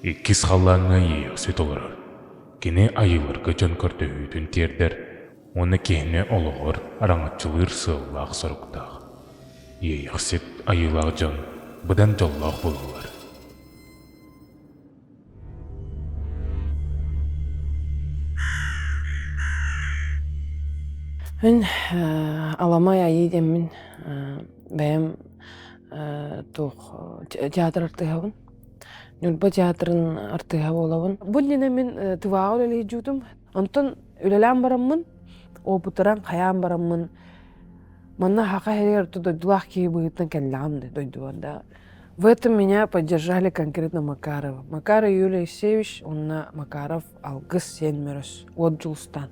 Иккис халлааҥҥа Иэйэхсит олорор. Кини айыыларга дьон көрдөһүүтүн тиэрдэр уонна киһини олоҕор араҥаччылыыр сыаллаах-соруктаах. Иэйэхсит айыылаах дьон быдан дьоллоох буолаллар. Мин Аламай Айыы диэммин бэйэм туох театр артыыһабын. Ньурба театрын артыыһа буолабын. Бу иннинэ мин ТВА үлэлиир Онтон үлэлээн бараммын, опытыран хайаан бараммын манна Хаха иһигэр дойдулаах киһи быһыытынан кэллэҕим да дойдубар да. В этом меня поддержали конкретно Макарова. Макаров Юлий Алексеевич уонна Макаров Алгыс Сиэн Мөрөс, Уот Дьулустаан.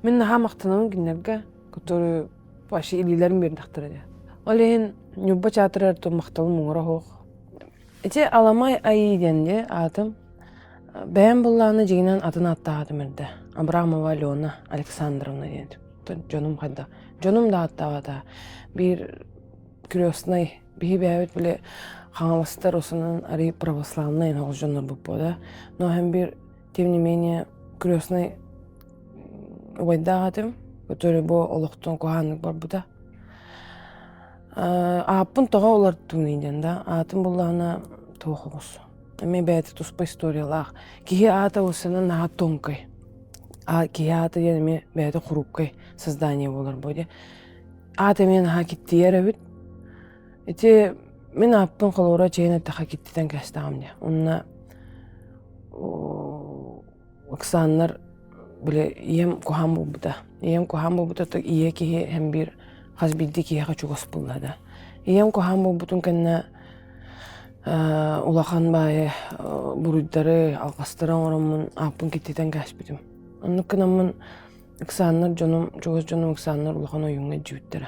Мин наһаа махтанабын кинилэргэ, которые вообще илиилэрин биэрдэхтэрэ дии. Ол иһин Ньурба театрыгар махталым муҥура суох. Ити Аламай Айыы диэн дии аатым. Бэйэм буллааны дьиҥинэн атын ааттаах эрдэ. Абрамова Алена Александровна диэн. Дьонум хайдах. Дьонум да ааттаабата. Биир крестный биһи бэйэбит били хаҥаластар осунан арый православный оҕус дьоннорбут буода. Но һэм биир тем не менее крестный убайдаах этим, который бу олохтон куһааннык барбыта. Ааппын тоҕо уларыттым диэн да, аатым буллаҕына туох оҕус. Эмиэ бэйэтэ туспа историялаах. Киһи аата усанан наһаа тонкай. Киһи аата диэн эмиэ бэйэтэ хрупкай создание буолар бу дии. Аат эмиэ наһаа киттийэр эбит. Ити мин ааппын холобура чэйин эттэххэ киттитэн кээстэҕим дии. Онно Оксаннар били ийэм куһаан буолбута. Ийэм куһаан буолбута то ийэ киһи һэм биир хас биирдии киһиэхэ чугас буолла да. Ийэм куһаан буолбутун кэннэ улахан баайы буруйдары, алҕастары оҥороммун ааппын киттитэн кээспитим. Оннук гынаммын Оксаннар дьонум, чугас дьонум Оксаннар улахан ойууҥҥа илдьибиттэрэ.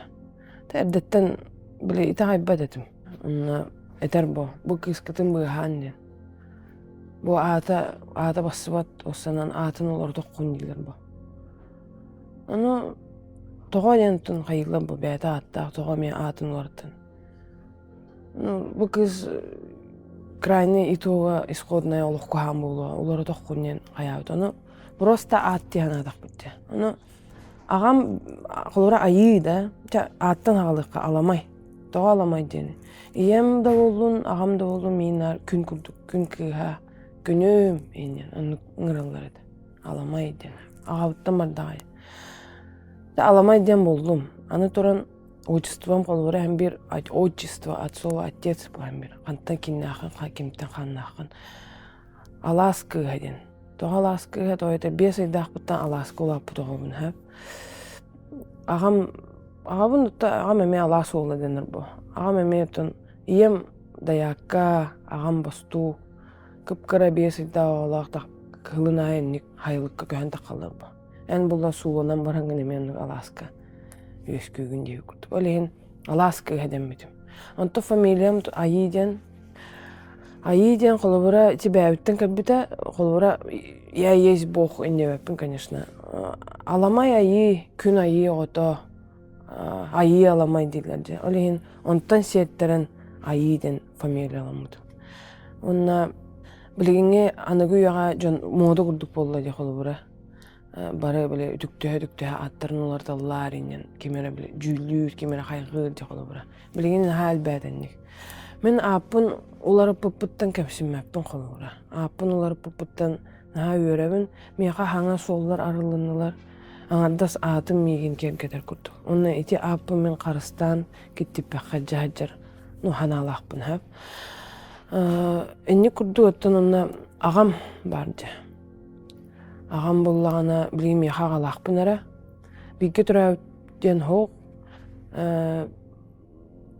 Эрдэттэн били итэҕэйбэт этим. Онно этэр бу, бу кыыскытын быыһаан диэн. Бу аата аата бассыбат уоссанан аатын олордоххун дииллэр бу. Ону тоҕо диэн оттон хайыыллар бу бэйэтэ ааттаах тоҕо эмиэ аатын уларыттан. Ну бу кыыс крайний итога исходная олох куһаан буолуо уларытоххун диэн хайаабыт. Ону просто аат дии санаатахпыт дии. Ону Аҕам холобура айыы да, чэ ааттан аҕалыахха аламай. Тоҕо аламай диэни. Ийэм да буоллун, аҕам да буоллун миин наар күн курдук, күн кыыһа, күнүм иннин оннук ыҥыраллар этэ. Аламай диэн. Аҕабыттан бардаҕай. Аламай диэн буллум. Аны туран отчеством холобура һэн биир отчество от слова отец буолан биир. Хантан кимнээххин, кимтэн хааннааххын. Алаас кыыһа диэн. Тоҕо алаас кыыһа? Тоҕо этэ биэс ыйдаахпыттан алааска улааппыт оҕобун һэ. Аҕам аҕабын утта аҕам эмиэ алаас уола дэнэр бу. Аҕам эмиэ оттон ийэм дайаакка, аҕам бостуук. Кып-кыра биэс ыйдаах оҕолоох кыһылын аайы инник хайылыкка көһөн таххаллар бу. Эн була сууланан бараҥҥын эмиэ оннук алааска үөскүүгүн диэбит курдук. Ол иһин алаас кыыһа дэммитим. Онтон фамилиям Айыы диэн Айыы диэн холобура ити бэйэбиттэн кэлбитэ, холобура я есть Бог иннибэппин, конечно. Аламай айыы, күн айыы оҕото, айыы аламай дииллэр дьэ. Ол иһин онтон сиэттэрэн айыы диэн фамилияламмытым. Уонна билигиҥҥи аныгы үйэҕэ дьон муода курдук буолла дии холобура. Бары били үтүктүһэ-үтүктүһэ ааттарын уларыталлар иннин ким эрэ били дьүүллүүр, ким эрэ хайҕыыр дии холобура. Билигин наһаа элбээтинник. Мин ааппын уларыппыппыттан кэмсиммэппин холобура. Ааппын уларыппыппыттан наһаа үөрэбин. Миэхэ хаҥа суоллар арылыннылар. Аҥардас аатым миигин киэргэтэр курдук. Уонна ити ааппын мин харыстаан киттиппэххэ дьаһадьар ну ханаалаахпын сөп. Инник курдук оттон онно аҕам баар дьэ. Аҕам буллаҕына билигин миэхэ аҕалаахпын эрэ. Бииргэ төрөөбүт диэн суох.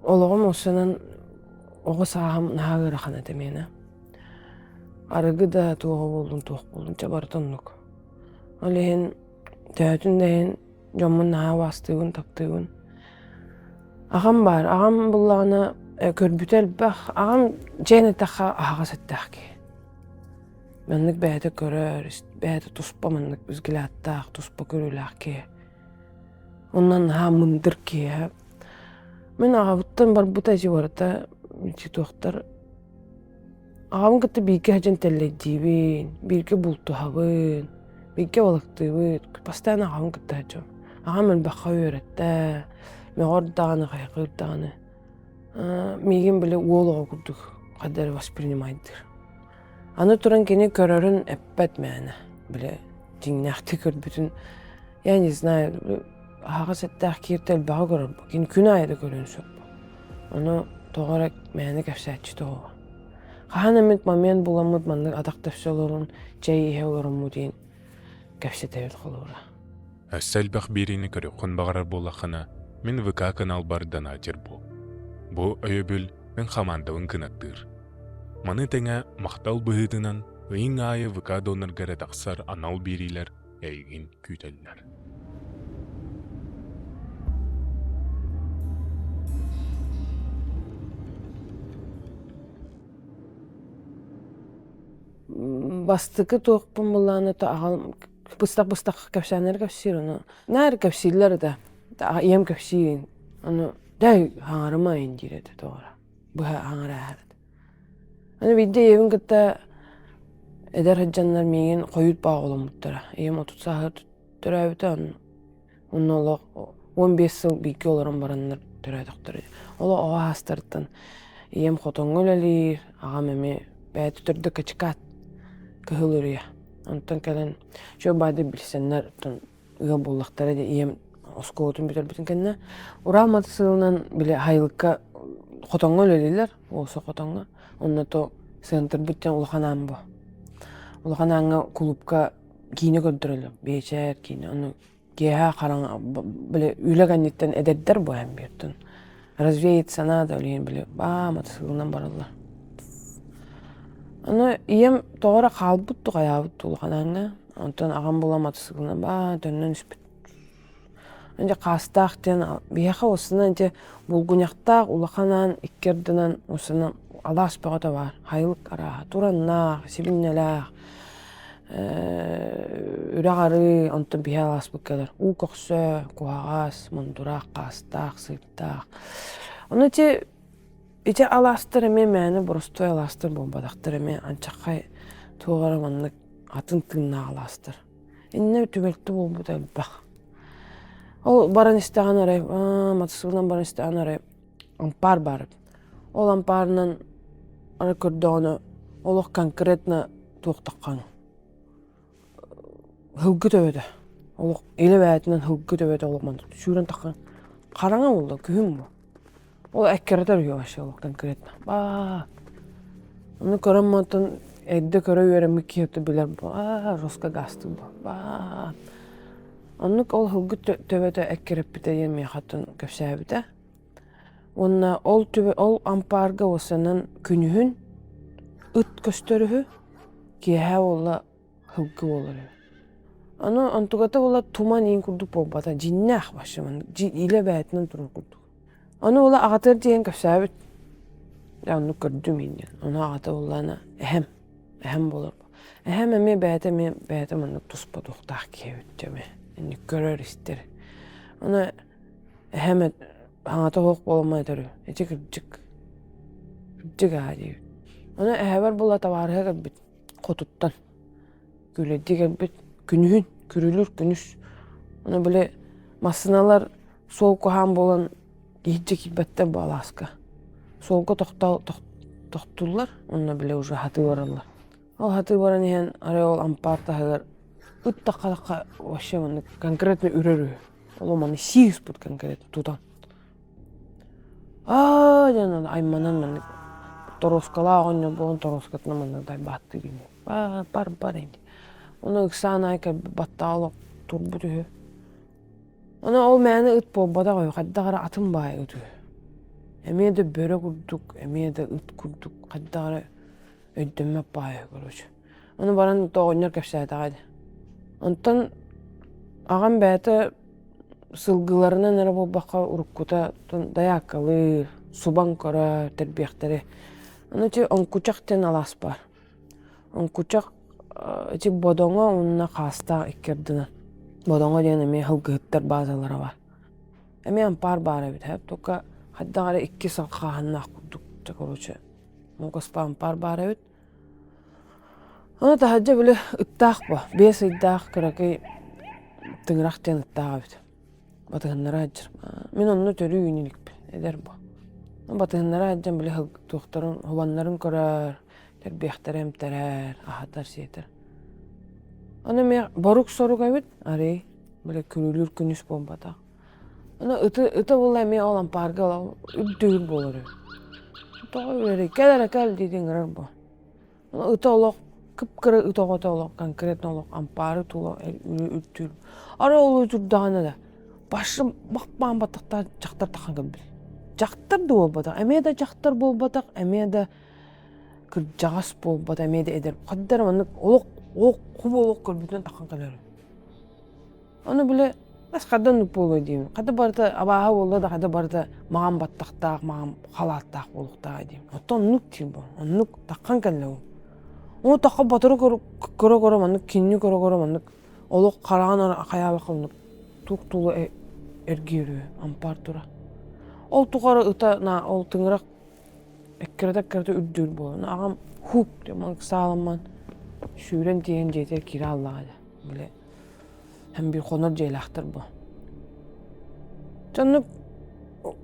Олоҕум осунан оҕо сааһым наһаа ыарахан этэ миэнэ. Арыгы да туоҕа буоллун, туох буоллун, чэ барыта оннук. Ол иһин төһөтүн да иһин дьоммун наһаа убаастыыбын, таптыыбын. Аҕам баар, аҕам буллаҕына көрбүтэ элбэх. Аҕам дьиэн эттэххэ аһаҕас эттээх киһи. Маннык бэйэтэ көрөр, бэйэтэ туспа маннык взглядтаах, туспа көрүүлээх киһи. Онон наһаа мындыр киһи. Мин аҕабыттан барбыта ити барыта ити туохтар. Аҕабын кытта бииргэ сылдьан тэллэйдиибин, бииргэ бултуһабын, бииргэ балыктыыбыт. Постоянно аҕабын кытта сылдьабын. Аҕам элбэххэ үөрэттэ, мөҕөр даҕаны, хайҕыыр даҕаны. Миигин били уол оҕо курдук хайдах эрэ воспринимайдыыр. Аны туран кини көрөрүн эппэт мээнэ. Били дьиҥнээхтик көрбүтүн я не знаю, аһаҕас эттээх кииртэ элбэҕи көрөр. Кини күн аайы да көрүөн сөп. Ону тоҕо эрэ мээнэ кэпсээччи тоҕо. Хаһан эмит момент буламмыт маннык атах тэпсэ олорон чэй иһэ олороммут диэн кэпсэтэбит холобура. Өссө элбэх биэриини көрүөххүн баҕарар буоллаххына, мин ВК каналбар донатер буол. Бу өйөбүл мин хамаандабын кынаттыыр. Маны тэҥэ махтал быһыытынан ыйыҥ аайы ВК донорга эрэ тахсар анал биэриилэр эйигин күүтэллэр. Бастакы туохпун былаана то аҕам быстах-быстах кэпсээннэр кэпсиир ону наар кэпсииллэр да ийэм кэпсиирин ону дай хаҥарыма ин диир этэ тоҕо быһа хаҥара аһар Аны биирдэ ийэбин кытта эдэр сылдьаннар миигин хойут бааҕыламмыттара. Ийэм 30 сааһыгар төрөөбүтэ, онно олох 15 сыл бииргэ олорон бараннар төрөөтөхтөрө. Олох оҕо аастарыттан ийэм хотоҥҥо үлэлиир, аҕам эмиэ бэйэтэ төрдө Качкаат, Кыһыл Үрүйэ. Онтон кэлэн үчүгэй баайдык билсэннэр ыал буоллахтара дии ийэм оскуолатын бүтэрбитин кэннэ Урал матасыылынан били Хайылыкка хотоҥҥо үлэлииллэр уолса хотоҥҥо онно то центрбыт диэн улахан аан бу улахан ааҥҥа кулуупка киинэ көрдөрөллөр биэчэр киинэ ону киэһэ хараҥа били үлэ кэнниттэн эдэрдэр бу эн биэртэн развеяться надо ол иһин били баа матасыылынан бараллар ону ийэм тоҕо эрэ хаалбыт дуу хайаабыт дуу улахан ааҥҥа Онтон аҕам була матасыыкылынан баа төннөн испит. Дьэ хаастаах диэн биһиэхэ уоссанан ити булгуньахтаах улахан аан икки ардынан уоссанан алаас бөҕөтө баар. Хайылык арааһа тураннаах, сибинньэлээх, үрэх арыы, онтон биһи алааспыт кэлэр. Уу көхсө, куһаҕас, мундураах, хаастаах, сыырдаах. Ону ити ити алаастар эмиэ мээнэ боростуой алаастар буолбатахтар эмиэ анчаххай туох эрэ маннык атын тыыннаах алаастар. Иннэ түбэлтэ буолбута элбэх. Ол баран истэҕин арай, матасыылынан баран истэҕин арай ампаар баар эбит. Ол ампаарынан арай көрдөҕүнэ олох конкретно туохтаххын һылгы төбөтө олох илэ бэйэтинэн һылгы төбөтө олох маннык сүүрэн таххан хараҥа буолла күһүн бу Ол эккирэтэр үһү вообще олох конкретно. Баа. Ону көрөн мантан эрдэ көрө үөрэммит киһи билэр баа жестко гаастык бу. Баа. Оннук ол һылгы төбөтө эккирэппитэ диэн миэхэ кэпсээбитэ. Уонна ол түбэ ол ампаарга уосанан күнүһүн ыт көстөр үһү, киэһэ буолла һылгы буолар үһү. Аны онтугата буола туман иин курдук буолбата, дьиннээх вообще илэ бэйэтинэн турар курдук. Ону уола аҕатыгар тиийэн кэпсээбит. Дьэ оннук көрдүм иин диэн. Ону аҕата буоллаҕына эһэм, эһэм буолар. Эһэм эмиэ бэйэтэ эмиэ бэйэтэ маннык туспа туохтаах киһи эбит дьэ эмиэ. Инник көрөр-истэр. Ону эһэм аҥата суох буоламмын этэр үһү. Ити кырдьык. Кырдьык аа диэбит. Ону эһэбэр буола табаарыһа кэлбит хотуттан. Күлэйдии кэлбит күнүһүн, күрүлүүр күнүс. Ону били массыыналар суол куһаҕан буолан иһирдьэ киирбэттэр бу алааска. Суолга тохтоо тохтууллар уонна били уже хатыы бараллар. Ол хатыы баран иһэн арай ол ампаар таһыгар ыт тахха вообще маннык конкретно үрэр үһү. Ол маны сии ыспыт конкретно тутан. Аа диэн айманан маннык торуоскалаах оҕонньор буолан торуоскатынан маннык дайбааттыыр ини. Бар бар бар ини. Ону ыксаан аайы кэлбит баттаҕа олох турбут үһү. Ону ол мээнэ ыт буолбатах үһү, хайдах эрэ атын баайы ыт үһү. Эмиэ да бөрө курдук, эмиэ да ыт курдук хайдах эрэ өйдөммөт баайы үһү короче. Ону баран оҕонньор кэпсээтэҕэ ини. Онтон аҕам бэйэтэ сылгыларынан эрэ буолбакка уруккута дайааккалыыр, субан көрөр, тэрбиэхтэри. Ону ити оҥкучах диэн алаас баар. Оҥкучах ити Бодоҥо уонна Хаастаах икки ардынан. Бодоҥо диэн эмиэ сылгыһыттар баазалара баар. Эмиэ ампаар баар эбит, только хайдах эрэ икки сыл хааһыннаах курдук, короче, муҥкаспа ампаар баар эбит. Ону таһырдьа били ыттаах бо, 5 ыйдаах кыракый тыҥырах диэн ыттаах эбит. Батыһыннара сылдьар. Мин онно төрүү үүнэ иликпин, эдэр бо. Батыһыннара сылдьан били туохтарын, хубаннарын көрөр, тэрбиэхтэрэ эмтэрэр, аһатар-сиэтэр. Ону эмиэ борук-сорук эбит, арый били күрүлүүр күнүс буолбатах. Ону ыты ыта буолла эмиэ ол ампаарга үрдүүр буолар үһү. Тоҕо үрэрий, кэл эрэ кэл дии ыҥырар бо. Ыта олох кып-кыра ыт оҕото олох конкретно олох ампаары тула үрдүүр. Арай ол үрдүрдэҕинэ да башым бахпаан баттахтаах дьахтар таххан кэлбит. Дьахтар да буолбатах, эмиэ да дьахтар буолбатах, эмиэ да кырдьаҕас буолбатах, эмиэ да эдэр. Хаддар маннык олох олох кубу олох көрбүтүнэн таххан кэлэр. Ону били бас хада оннук буолуо диибин. Хата барыта абааһы буолла да хата барыта маҕан баттахтаах, маҕан халааттаах буолуохтаах диим. Оттон оннук диир бу. Оннук таххан кэллэ ол. Ону тахха батыры көрө-көрө маннык кинини көрө-көрө маннык олох хараҕын хайаабакка оннук туох тула эргийэр үһү ампаар тура. Ол тухары ыта на ол тыҥырах эккирэтэ-эккирэтэ үрдүүр буолан аҕам хук диэн маннык сааламман сүүрэн тиийэн дьиэтигэр киирэ хааллаҕа дии. Били Һэн биир хонор дьиэлээхтэр бу. Дьэ оннук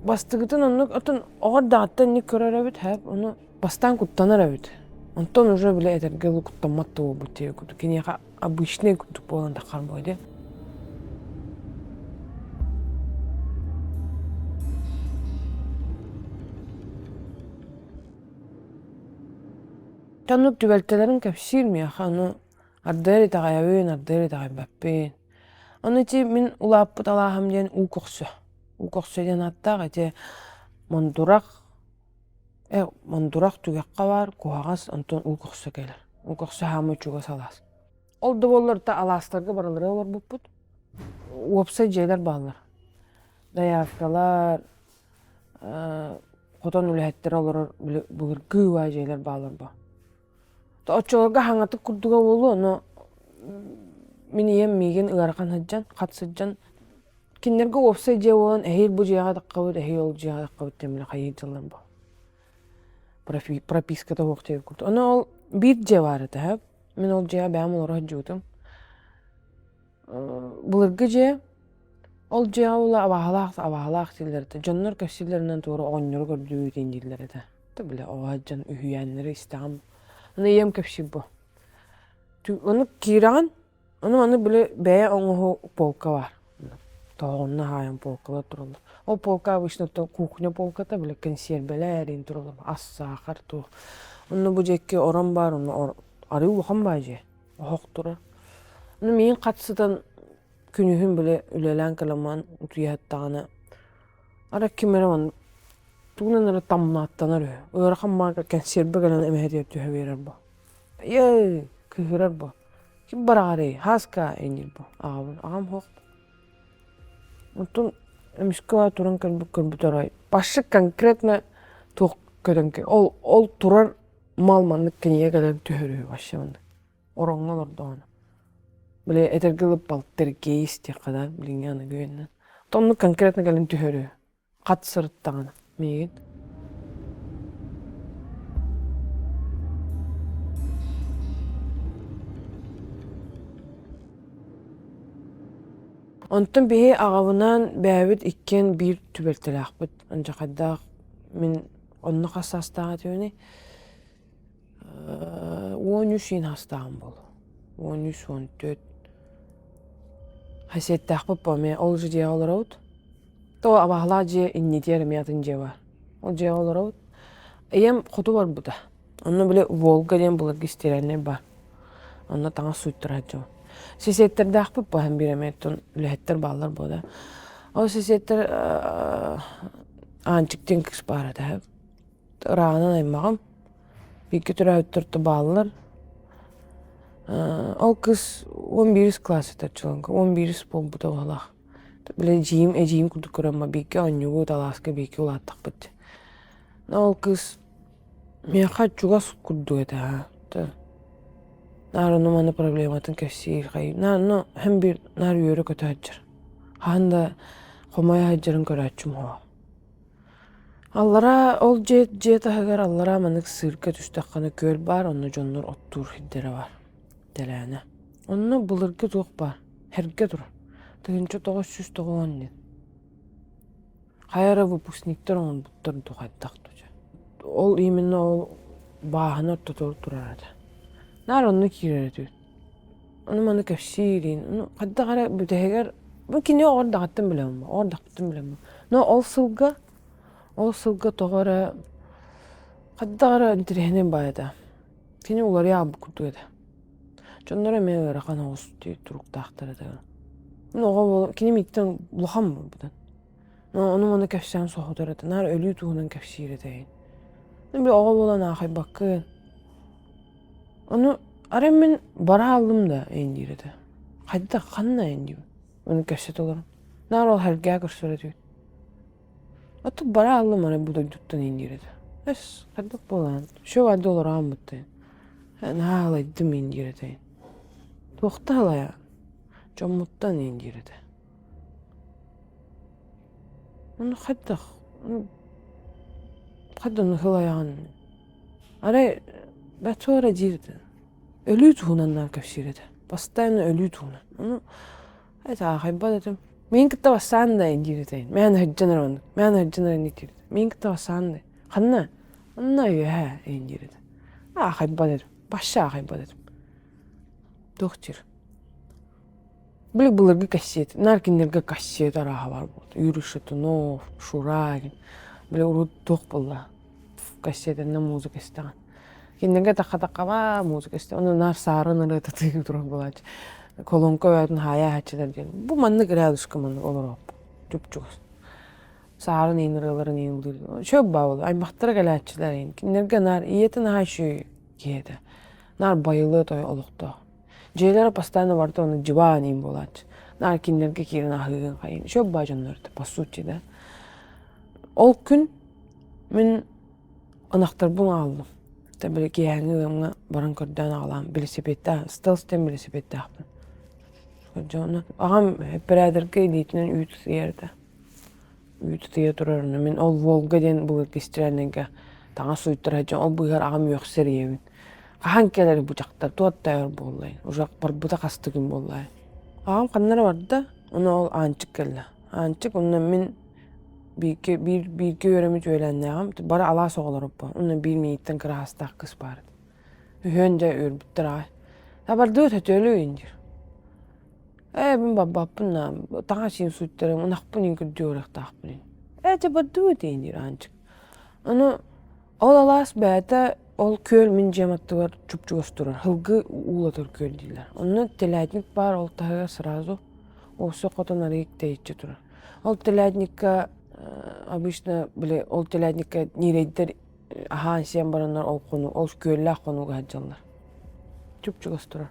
бастакытын оннук оттон оҕо эрдэҕиттэн инник көрөр эбит һээп ону бастаан куттанар эбит. Онтон уже били этэргэ дылы куттаммат да буолбут диэбит курдук киниэхэ обычный курдук буолан таххар буо дии. Дьэ оннук түбэлтэлэрин кэпсиир миэхэ ону Ардыар итэҕэйэбин, ардыар итэҕэйбэппин. Ону ити мин улааппыт алааһым диэн уу көхсө. Уу көхсө диэн ааттаах ити мондурах э мондурах түгэххэ баар куһаҕас онтон уу көхсө кэлэр. Уу көхсө хаамай чугас алаас. Ол да буоллар та алаастарга барылара олорбуппут. Уопсай дьиэлэр бааллар. Дояркалар, хотон үлэһиттэрэ олорор былыргы убаай дьиэлэр бааллар бо. Оччолорго хаҥатык курдуга буолуо, но мин ийэм миигин ыарахан сылдьан, хат сылдьан кинилэргэ уопсай дьиэ буолан эһиил бу дьиэҕэ таххабыт, эһиил ол дьиэҕэ таххабыт диэн бile хайыы дьыллар бу. Прописката суох диэбит курдук. Ону ол биир дьиэ баар этэ, сөп. Мин ол дьиэҕэ бэйэм олоро сылдьыбытым. Былыргы дьиэ, ол дьиэҕэ була абааһылаах абааһылаах дииллэр этэ. Дьоннор кэпсииллэринэн туора оҕонньору көрдүүбүт дииллэр этэ. Бile оҕо сылдьан үһүйээннэри истэҕим. Аны ийэм кэпсиир бу. Ону киирэҕин, ону маны били бэйэ оҥоһуу полка баар. Тоҕонно хаайан полкалар тураллар. Ол полка обычно кухня полката били консервэлэр иин тураллар. Ас, саахар туох. Онно бу дьиэкки орон баар, онно арыы улахан баа дьиэ. Оһох турар. Ону миигин хат сытан күнүһүн били үлэлээн кэлэн утуйа сыттаҕына Арай ким эрэ маннык тугунан эрэ тамнааттанар үһү. Ыарахан маарга кэнсиэрбэ кэлэн эмэһэтигэр түһэ биэрэр бу. Айыы, кыыһырар бу. Ким быраҕарый, Һааска иннир бу аҕабын. Аҕам суох. Онтон эмискэ туран кэлбит көрбүт арай пашык конкретно туох көтөн ол ол турар мал маннык кинигэ кэлэн түһэр үһү вообще маннык. Ороҥҥо олордоҕуна. Били этэргэ дылы полтергейст диэххэ да билиҥҥи аныгы үйэннэн. Оннук конкретно кэлин түһэрү хат сырыттаҕына миигин. Онтон биһи аҕабынаан бэйэбит иккиэн биир түбэлтэлээхпит. Андьахайдаах мин онно хас саастаах этибиний? 13 иин астааҕым буолуо. 13, 14. Хасиэттээхпит бу эмиэ ол же дьиэҕэ олоробут. То абааһылаах дьиэ иннитигэр эмиэ атын дьиэ баар. Ол дьиэҕэ олоробут. Ийэм хоту барбыта. Онно били Волга диэн былыргы стиральнай баар. Онно таҥас сууйтара сылдьабын. Сисиэттэрдээхпит бу иһин биир эмэ оттон үлэһиттэр бааллар буо да. Ол сисиэттэр Аанчык диэн кыыс баар этэ. Ырааҕынан аймаҕым. Бииргэ төрөөбүттэр да бааллар. Ол кыыс 11 класс этэ чыланка, 11 буолбута быһыылаах. Били эдьиийим эдьиийим курдук көрөммө бииргэ оонньуубут, алааска бииргэ улааттахпыт. Ол кыыс миэхэ чугас курдук этэ аа. Наар ону-маны проблематын кэпсиир, наар ну һин биир наар үөрэ-көтө сылдьар. Хаһан да хомойо сылдьарын көрөөччүм суох. Аллараа ол дьиэ дьиэ таһыгар аллараа маннык сыырга түстэххинэ күөл баар, онно дьоннор оттуур сирдэрэ баар. Дэлээнэ. Онно былыргы туох баар, һэргэ турар, 1990 диэн. Хайа эрэ выпускниктар оҥорбуттар дуу хайдах дуу дьэ. Ол именно ол бааһына ортотугар турар этэ. Наар онно киирэр этибит. Ону маны кэпсиирин, ну хайдах эрэ бүтэһигэр бу кини оҕо эрдэҕиттэн билэбин, оҕо эрдэхпиттэн билэбин. Но ол сылга, ол сылга тоҕо эрэ хайдах эрэ интэриэһинэй баҕайы этэ. Кини уларыйа хаалбыт курдук этэ. Дьонноро эмиэ ыарахан оҕус туруктаахтар этэ. Мин оҕо буолан, кини миигиттэн улахан буолбута. Ону-маны кэпсээн соһутар этэ, наар өлүү туһунан кэпсиир этэ. Мин били оҕо буолан аахайбаккын. Ону арай мин бара хааллым да эйин диир этэ. Хайдах, ханна эйин диибин. Ону кэпсэтэ олорон. Наар ол һэргээ көрсөр этибит. Оттон бара хааллым арай бу дойдуттан эйин диир этэ. Эс, хайдах буолаан, все баарды олороон бутта. Наһаа алайдым эйин диир этэ. Туохта алайа? Дьоммуттан эйин диир этэ. Ону хайдах, хайдах ону сылайаҕын? Арай бачча эрэ диир этэ. Өлүү туһунан наар кэпсиир этэ. Постоянно өлүү туһунан. Ону это аахайбат этим. Миин кытта бассаан да диир этэ. Мээнэ сылдьан эрэ оннук. Мээнэ сылдьан эрэ инник диир этэ. Миин кытта бассаан да. Ханна? Онно үөһээ эйин диир этэ. Аахайбат этим. Вообще аахайбат этим. Туох диир? Били былыргы кассет, наар кинилэргэ кассет арааһа баар буолта. Юрий Шатунов, Шурагин, били урут туох буолла кассетанна музыка истэҕин. Кинилэргэ тахха-таххаба музыка истэ. Ону наар саарын ырыата тыгыы турар буолааччы. Колонка өтүн хаайа диэн. Бу маннык рядышком маннык олорооппут. Чуп-чугас. Саарын иин ырыаларын иин ыллыыр. Чөп баа аймахтара кэлээччилэр иин. Кинилэргэ наар ийэтэ наһаа үчүгэй киһи этэ. Наар байылыат олохтоох. Дьиэлэрэ постоянно барыта ону дьыбаан иин буолааччы. Наар кинилэргэ киирэн аһыыгын хайыын. Үчүгэй баа дьоннор это по сути да. Ол күн мин ынахтарбын аҕаллым. Били киэһээҥҥи ыамҥа баран көрдөөн аҕалаам билисипиэттээх, стелс диэн билисипиэттээхпин. Дьону аҕам эппэрээтэргэ илиитинэн үүт ытыйар этэ. Үүт ытыйа турар онно мин ол Волга диэн былыргы истрельнэйгэ таҥас сууйтара сылдьан ол быыһыгар аҕам үөхсэр ийэбин. Хаһан кэлэр бу дьахтар туох да өр буоллай уже барбыта хас да күн буоллай. Аҕам ханна эрэ барда, ону ол Аанчык кэллэ. Аанчык онно мин бииргэ биир бииргэ үөрэммит үөлээннээҕим бары алаас оҕолоро онно биир миигиттэн кыраһаастаах кыыс баар этэ. Үһүөн дьэ үөрбүттэр аҕай. Табардыы төтөлүү диир. Ээ мин барбаппын на таҥас иин сууйтарым ынахпын иин көрдүү барыахтаахпын иин. Ээ дьэ бардыбыт иин диир Аанчык. Ону ол алаас бэйэтэ ол күөл мин дьиэм аттыгар чуп-чугас турар һылгы уулатар күөл дииллэр. Онно телятник баар ол таһыгар сразу уопсай хотон арыый тэйиччи турар. Ол телятникка обычно били ол телятникка ньирэйдэр аһаан сиэн бараннар ол хону ол күөллээх хонууга сылдьаллар. Чуп-чугас турар.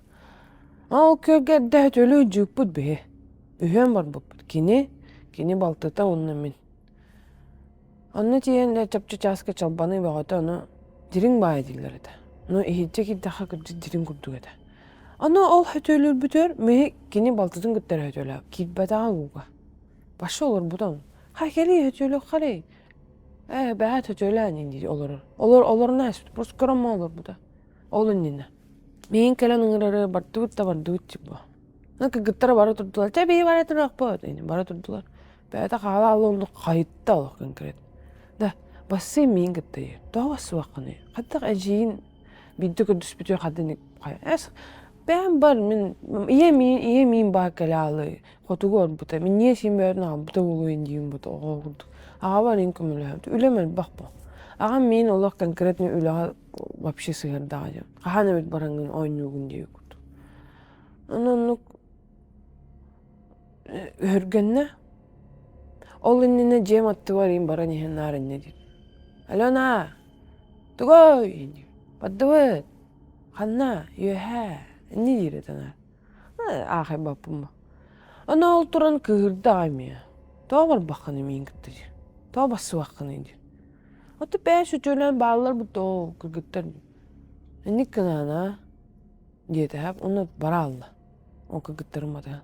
Ол күөлгэ эрдэ өлүү дьыыппыт биһи. Үһүөн барбыппыт. Кини, кини балтыта уонна мин. Онно тиийэн чопчу чааска чалбаныы бөҕөтө ону дириҥ баайа дииллэр этэ. Ну иһирдьэ киирдэххэ кырдьык дириҥ курдук этэ. Ону ол хөтүөлүүрбүтүгэр миһи кини балтытын кытта эрэ хөтүөлээбит. Киирбэтэҕэ ууга. Вообще олорбута ону. Ха кэлиий хөтүөлүөххэрий. Ээ бэҕэт хөтүөлээн иин дии олорор. Олор олоруна ааспыт. Просто көрөн олорбута. Ол иннинэ. Миигин кэлэн ыҥырары бардыбыт да бардыбыт типа. Ну кыргыттара бара турдулар. Чэ биһи бара туруохпут. Бара турдулар. Бэйэтэ хаала оннук хайытта олох конкрет. Да бассыы миигин кытта иһэр. Тоҕо бассыбаккыный? Хайдах эдьиийин биирдэ көрдөспүтүгэр хардыны эс бэйэм бар мин ийэм ийэм миин баар кэлэ аалыы хотугу орбута мин ийэ сиин бэйэтин аҕалбыта буолуо диим бут оҕо курдук аҕабар иин көмөлөһөбүт үлэм элбэх бо аҕам миин олох конкретно үлэҕэ вообще сыһыардаҕа диэн хаһан эбит бараҥҥын оонньуугун диэбит курдук ону оннук өһүргэннэ ол иннинэ дьиэм аттыбар иин баран иһэн наар инньэ диир Алена тугуй диир бардыбыт ханна үөһээ инньэ диир этэ наар аахайбаппын бо Ону ол туран кыыһырда аҕай эмиэ тоҕо барбаххыный миигин кытта диир тоҕо бассыбаккыный диир Ото бэйэ сөтүөлээн бааллар бутта ол кыргыттар инник гынаан аа диэтэһэп уонна бара аалла ол кыргыттарым батыһан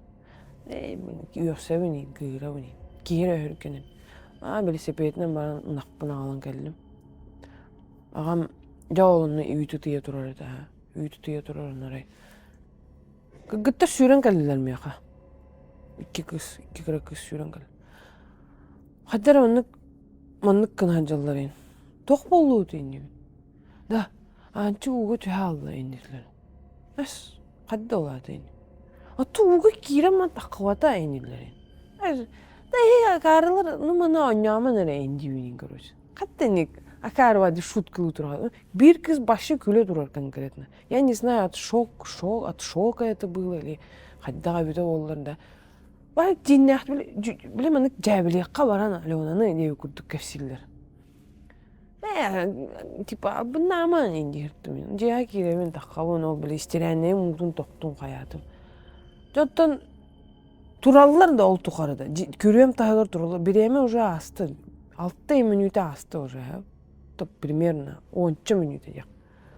ээ үөхсэбин кыыһырабын киһи эрэ өһүргэнэн аа билисипиэтинэн баран ынахпын аҕалан кэллим аҕам дьэ ол онно үүт ытыйа турар этэ үүт ытыйа турар онно арай. Кыргыттар сүүрэн кэллилэр миэхэ. Икки кыыс, икки кыра кыыс сүүрэн кэллэ. Хайда эрэ маннык маннык гына сылдьаллар ин. Туох буоллугут иннибин? Да, аанчык ууга түһэ хаалла иннилэр. Эс, хайда ол аата ини? Оттон ууга киирэн ман таххыбата иннилэр. Да эһи акаарылар ну маны оонньоомон эрэ ин диибин короче. Хатта ини акаарыба шуткалыы турар. Биир кыыс вообще күлэ турар конкретно. Я не знаю, от шок, шок, от шока это было или хайдах эбитэ буоллар да. Бай дьиҥнээх били маннык дьээбэлиэххэ баран Аленаны диэби курдук кэпсииллэр. Ээ, типа абыннаама дииртим. Дьиэҕэ киирэбин таххабын ол били истирээннэйим уутун тохтун хайаатым. Дьэ тураллар да ол тухары да күрүөм таһыгар тураллар. Бириэмэ уже ааста. Алта мүнүүтэ ааста уже. Примерно уонча мүнүүтэ диэх.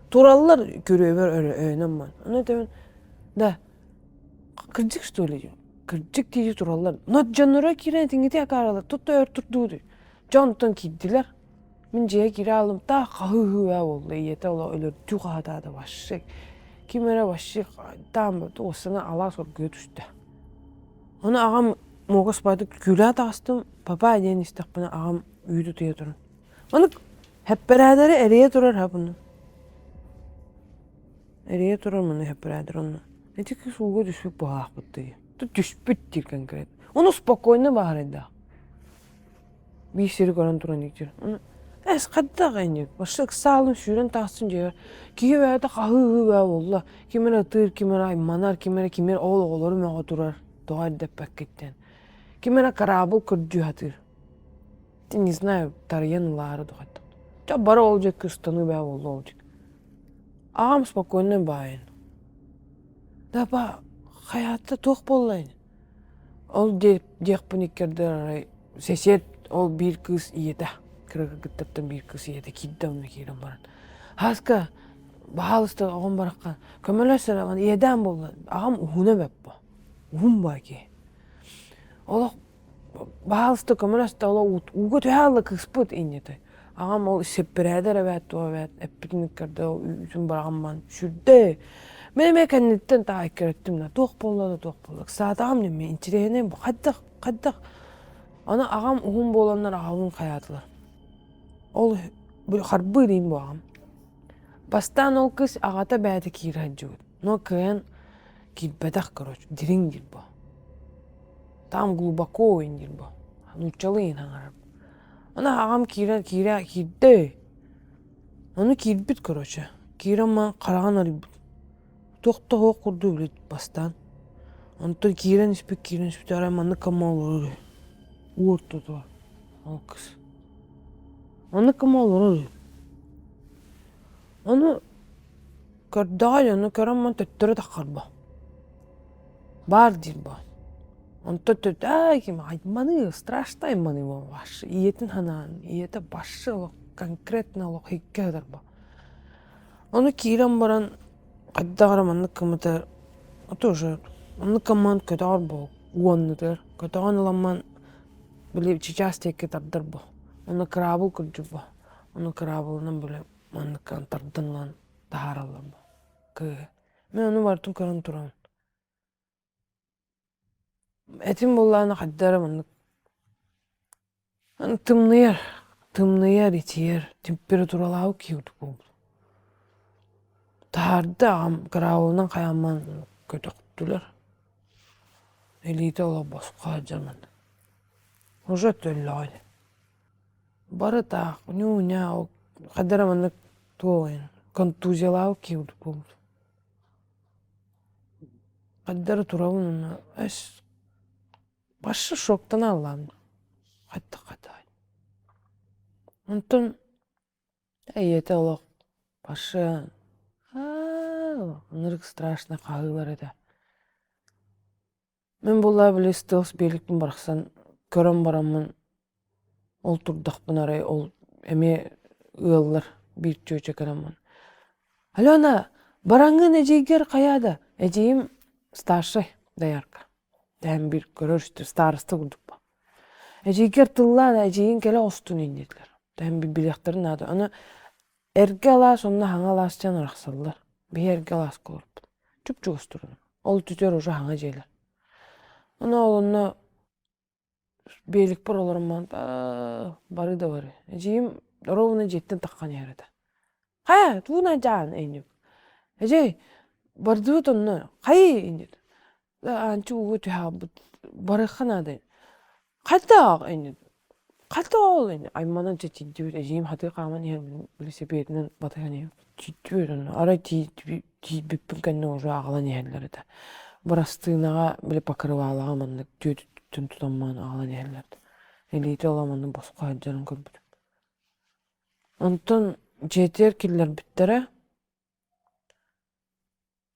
Тураллар күрүөбэр өйөнөн ман. Ону этэбин да кырдьык что ли кырдьык тиийэ тураллар. Но дьонноро киирэн этиҥҥити акааралар тутта өр турдуу Дьон онтон киирдилэр. Мин дьиэҕэ киирэ аалым таах хаһыы-ыһыы буолла ийэтэ олох өлөрдүү хаһытаата вообще. Ким эрэ вообще таам уоссана алаас оргуйа түстэ. Ону аҕам муокас баайдык күлэ таҕыстым папа диэн истэхпинэ аҕам үүт утуйа туран. Ону Хэппэрээдэри эрийэ турар хабыны. Эрийэ турар маны хэппэрээдэр онно. Ити кыыс ууга түспүт быһаахпыт дии. Түспүт диир конкретно. Ону спокойно баһарайдаах. Биир сири көрөн туран диир. Ону эс хайдах ини башы ыксаалын сүүрэн таҕыстым дьиэбэр. Киһи бэйэтэ хаһыы-ыһыы баа буолла. Ким эрэ ытыыр, ким эрэ айманар, ким эрэ ким эрэ ол оҕолору мөҕө турар. Тоҕо эрдэппэккиттэн. Ким эрэ кыраабыл көрдүү сатыыр. Не знаю, тарыйан ылаары да хайдах. Дьэ бары ол дьэ кыстаныы бээ буолла ол дьик. Аҕам спокойно баайын. Да ба хайаатта туох буолла ини? Ол диэхпин иккэрдэр арай сосед ол биир кыыс ийэтэ кыра кыргыттартан биир кыыс ийэтэ киирдэ онно киирэн баран Һааска баһаалыста оҕом бараххан көмөлөс эрэ иэдээн буолла аҕам уһуна бэп бо уһун баа киһи олох Баһаалыста көмөлөстө олох ууга түһэ хаалла кыыспыт инньэтэ. Аҕам ол сэппэрээдэр эбээт туох эбээт эппитин көрдө үүтүн быраҕамман сүрдэ. Мин эмиэ кэнниттэн таай көрөттүм да туох буолла да туох буолла. Ыксаатаҕым дьэ мин интириэһинэй бу хайдах хайдах Аны аҕам уһун буоланнар аҕабын хайаатылар. Ол харбыы диин бу аҕам. Бастаан ол кыыс аҕата бэйэтэ киирэ сылдьыбыт. Но кыайан киирбэтэх короче дириҥ диир бу. Там глубоко диир бу. Нууччалыы иһин аҥарар. Аны аҕам киирэн киирэ киирдэ. Ону киирбит короче. Киирэн маан хараҕын арыйбыт. Туох да суох курдук билит бастаан. Онтон киирэн испит киирэн испит арай маннык кыма олорор үһү. Уу ортотугар. Ол кыс. Маннык кыма олорор үһү. Ону көрдөҕө ону көрөн ман төттөрү таххарба. Баар диир бу. Онтон төттө аа ким айманыы страшно айманыы вообще ийэтин санаан ийэтэ вообще олох конкретно олох икки сытар бу. Ону киирэн баран хайдах эрэ маннык гыммыта тоже оннук гымман көтөҕөр буол уоннутугар көтөҕөн ыламман били чычаас диэки тардар бу. Ону кыраабыл курдук бу. Ону кыраабылынан били маннык тардан ылан таһаараллар бу кыыһы. Мин ону барытын көрөн турабын. Этим буоллаҕына хайдах эрэ маннык тымныйар, тымныйар, итийэр, температуралаабыт киһи курдук буолбут. Таһаарда аҕам кыраабылынан хайаамман көтөхтүлэр. Илиитэ олох босхо сылдьар маннык. Уже төллөҕө ини. Бары таах ньуу-ньаа ол хайдах эрэ маннык туох контузиялаабыт киһи курдук буолбут. Хайдах эрэ турабын уонна эс вообще шоктана аллаам хайдах хайдаҕый. Онтон ийэтэ олох вообще аа ынырык страшно хаһыылар этэ. Мин буоллаа били стелс биэликпин барахсан көрөн бараммын ол турдахпына арай ол эмиэ ыаллар биир чүөчэ кэлэммин Алена бараҥҥын эдьиийгэр хайаа да эдьиийим старшай доярка дэһэн биир көрөр староста курдук эдьиийгэр тыллаа да эдьиийиҥ кэлэ оҕустун диэтилэр дэһэн билиэхтэрин наада аны эргэ алаас уонна хаҥа алаас диэн арахсаллар биһи эргэ алааска олорбут чуп-чугас туран. Ол түтэр уже хаҥа дьиэлэр. Ону ол онно биэликпэр олорон бары да бары. Эдьиийим ровно дьиэттэн таххан иһэр этэ. Хайа, тугунан дьаан инньик. Эдьиэй, бардыбыт онно, хайыы инньик. Аанчы ууга түһэ барыахха наада. Хайдах инньик. Хайдах ол инньик. Айманан чэ тиийдибит, эдьиийим хатыы хааман иһэр велосипедынан батыһан иһэр. Тиийдибит онно. Арай тиийбиппин кэннэ уже аҕалан иһэллэр этэ. Бырастыынаҕа били покрывалаҕа маннык түөтүттэн тутан аҕалан иһэллэр этэ. Илиитэ ыла маннык босхо сылдьарын көрбүтүм. Онтон дьиэтигэр киллэрбиттэрэ.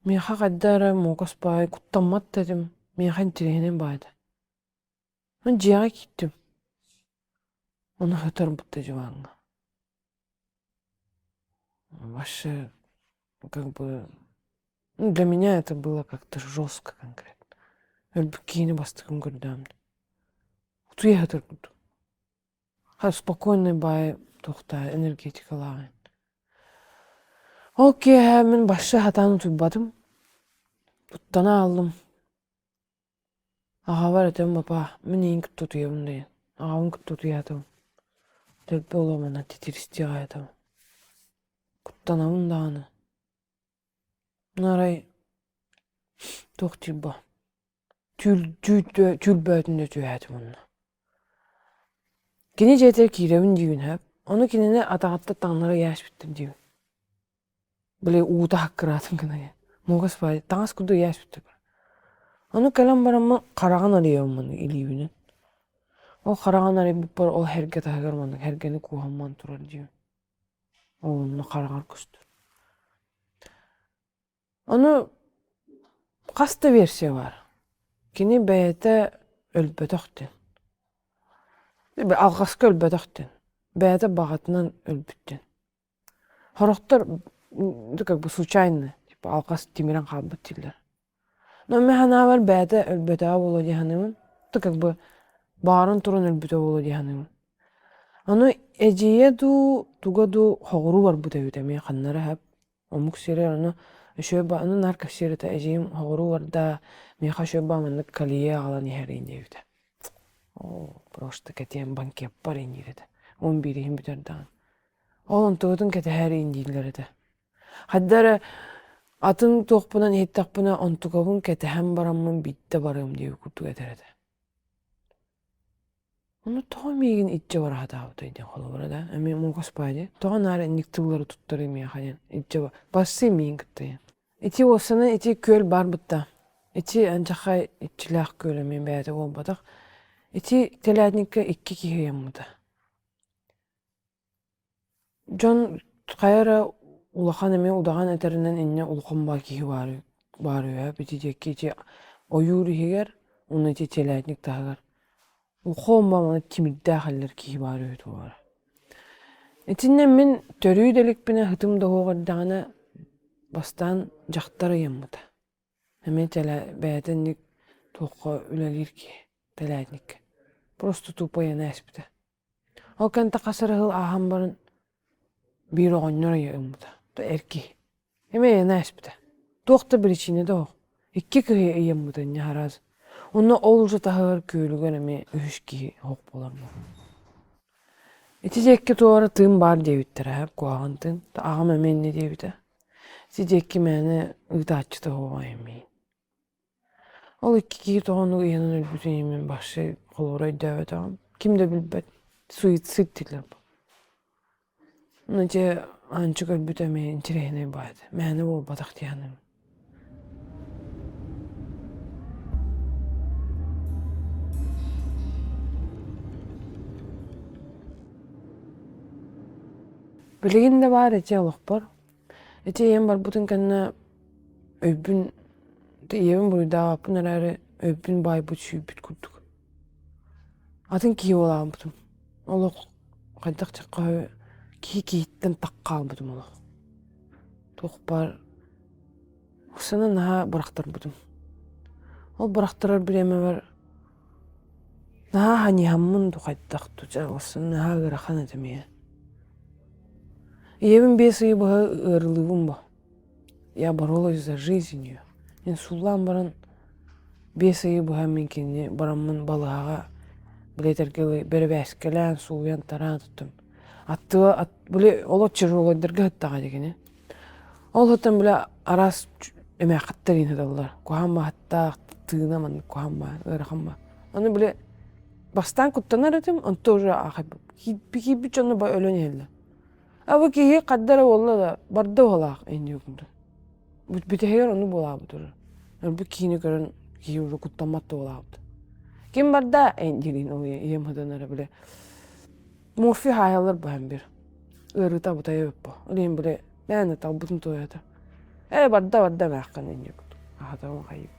Миэхэ хайда эрэ муокас баай куттаммат да этим, миэхэ интириэһинэй баай этэ. Мин дьиэҕэ киирдим. Ону сытарбыт да дьыбааҥҥа. Вообще, как бы, ну, для меня это было как-то жестко конкретно. Өлбүт киһини бастакым көрдөм. Утуйа сытар курдук. Спокойный баай туохтаа энергетикалааҕын. Ол киэһэ мин башшы сатаан утуйбатым. Туттана ааллым. Аҕабар этим папа, мин эйигин кытта утуйабын диэн. Аҕабын кытта утуйаатым. Төлбө оломуна титиристиэх аятым. Куттанабын даҕаны. Арай туох диир бо Түүл бөөтүндэ түһээтим онно. Кини дьиэтигэр киирэбин диибин сөп. Ону кинини атаҕыттан таҥнары ыйааспыттар диибин. Били уута хаккыраатын гына диэн. Мугас баай таҥас курдук ыйааспыттар. Ону кэлэн бараммын хараҕын арыйабын маннык илиибинэн. Ол хараҕын арыйбыппар ол эргэ таһыгар маннык эргэни кууһамман турар диибин. Ол онно хараҕар көстөр. Ону хас да версия баар. Кини бэйэтэ өлбөтөх диэн. Алҕаска өлбөтөх диэн. Бэйэтэ баҕатынан өлбүт диэн. Сорохтор как бы случайно, типа алҕас тимирэн хаалбыт дииллэр. Но мин санаабар бэйэтэ өлбөтөҕө буолуо дии саныыбын. Как бы баҕаран туран өлбүтэ буолуо дии саныыбын. Ону эдьиийэ дуу, туга дуу хоҕуруу барбыт эбит эмиэ ханна эрэ сөп. Омук сирэ ону үчүгэй ону наар кэпсиир этэ эдьиийим соҕуруу барда миэхэ үчүгэй баа маннык колье аҕалан иһэриин диэбитэ. Оо просто кэтиэм банкеппар иин диир этэ. 11 иһин бүтэрдэҕин. Ол онтугутун кэтэһээриин дииллэр этэ. Хайда эрэ атын туохпунан иһиттэхпинэ онтукабын кэтэһэн бараммын биирдэ барыам диэбит курдук этэр этэ. Ону тоҕо миигин илдьэ бара сатаабытай диэн холобура да, эмиэ муҥхаспаа дии. Тоҕо наар инник тыллары туттарый миэхэ диэн илдьэ барсыы миигин кытта диэн. Ити уопсайынан ити күөл баар бытта. Ити андьахай иччилээх күөл эмиэ бэйэтэ буолбатах. Ити телятникка икки киһи ыйаммыта. Дьон хайа эрэ улахан эмиэ удаҕан этэринэн инньэ улахан баар киһи баар баар үһү ити диэки ити ойуур иһигэр уонна ити телятник таһыгар улахан баҕайы тимирдээх эллэр киһи баар үһү туора. Итиннэ мин төрүү да иликпинэ сытым да суох эрдэҕинэ бастаан дьахтар ыйаммыта. Эмиэ бэйэтэ инник туохха үлэлиир киһи телятникка. Просто тупо ыйан ааспыта. Ол кэнтэ хас эрэ сыл ааһан баран биир оҕонньор ыйыммыта, эр киһи. Эмиэ ыйан ааспыта. Туох да биричиинэ да суох. Икки киһи ыйаммыта инньэ араас. Онно ол уже таһыгар күөлүгэр эмиэ үһүс киһи суох буолар буолла. Ити диэки туора тыын баар диэбиттэрэ, куһаҕан тыын. Аҕам эмиэ инньэ диэбитэ. Ити диэки мээнэ ыытааччыта суоҕа эмиэ. Ол икки киһи тоҕо оннук ыйанан өлбүтүн иһин вообще холобура өйдөөбөтөҕүм. Ким да билбэт. Суицид дииллэр бу. Ну дьэ Аанчык өлбүтэ эмиэ интэриэһинэй баҕайы этэ. Мээнэ буолбатах дии саныыбын. Билигин да баар ити олохпор. Ити ийэм барбытын кэннэ өйбүн ийэбин буруйдаабаппын эрээри өйбүн баайбыт сүүйбүт курдук. Атын киһи буолаабытым. Олох хайдах диэххэ киһи киһиттэн тах хаалбытым олох. Туох баар сана наһаа бырахтарбытым. Ол бырахтарар бириэмэбэр наһаа ханьыһаммын ду хайдах ду дьэ наһаа ыарахан этэ миэхэ. Ийэбин 5 ыйы быһа ыарылыыбын бо. Я боролась за жизнь ее. Инсуллаан баран 5 ыйы быһа мин кинини бараммын балыһаҕа билэтэргэ бэрэбээскэлээн, сууйан-тараан туттум. Аттыга били олох тяжелойдарга сыттаҕа дии кини. Ол сытан били араас эмээххиттэр иин сыталлар. Куһаҕан баһыттаах, тыына маннык куһаҕан баа, ыарахан баа. Аны били бастаан куттанар этим, онто уже аахайбыт. Киирбит дьоно ба өлөн иһэллэр. А бу киһи хадда эрэ буолла да, барда уһалаах иннии курдук. Бүтэһигэр ону буолаабыт уже. Бу киини көрөн киһи уже куттаммат да буолаабыт. Ким барда диирин ол ийэм сытан эрэ били морфий хаайаллар баһан бир. Ыарыыта абытайа эбит бу. Ол иһин били мээнэ талбытын туойата. Ээ барда барда эмээххин инньэ курдук. Аһатабын хайыы.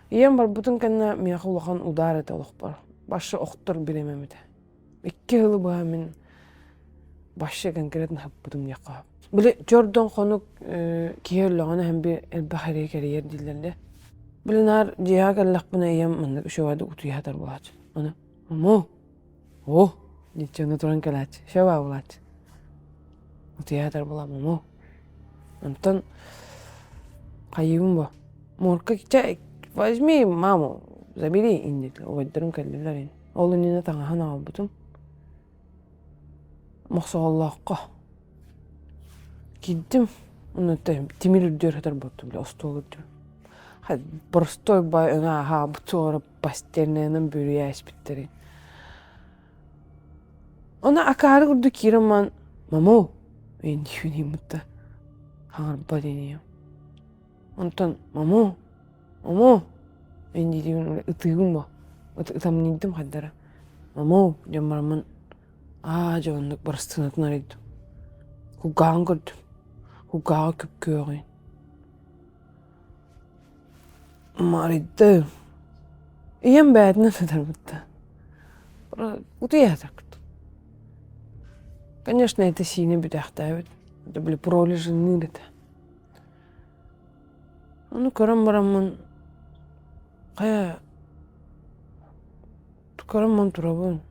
Ийэм барбытын кэннэ миэхэ улахан удар этэ олохпор. Башы охтор бириэмэм этэ. Икки сылы быһа мин вообще конкретно хаппытым диэххэ сөп. Били чордон хонук киһи өллөҕүнэ иһэн би элбэх эрэйи кэрийэр дииллэр да. Били наар дьиэҕэ кэллэхпинэ ийэм маннык үчүгэйдик утуйа сытар буолааччы. Аны «Ому, о» диэччи онно туран кэлээччи. Все баа буолааччы. Утуйа сытар буолаам «Ому». Онтон хайыыбын бу? Морка чэ возьми маму, забери инники убайдарым кэллилэр ини. Ол иннинэ таҥаһын аҕалбытым. Мохсоҕоллооххо киирдим. Онно тимир үрдүгэр сытар буолтум, били остуол үрдүгэр. Боростуой бай өҥө аһаабыт суоҕар постельнайынан бүрүйэ испиттэрин. Ону акаары курдук киирэн баран «Мамоо» диэн ыймытта. Хаҥарбат ини. Онтон «Мамоо, мамоо» диибин ытыыбын бо. Ытамньыйдым хайдара. «Мамоо» диэн бараммын аа дьэ оннук барыстыынатын арыйдым. Кулгааҕын көрдүм. Кулгааҕа күп-күөҕүн. Арыйдым. Ийэм бэйэтинэн сытарбытта. Утуйа сытар курдук. Конечно, это сиини бүтээхтээбит. Это были пролежни этэ. Ону көрөн бараммын хайа көрөн баран турабын.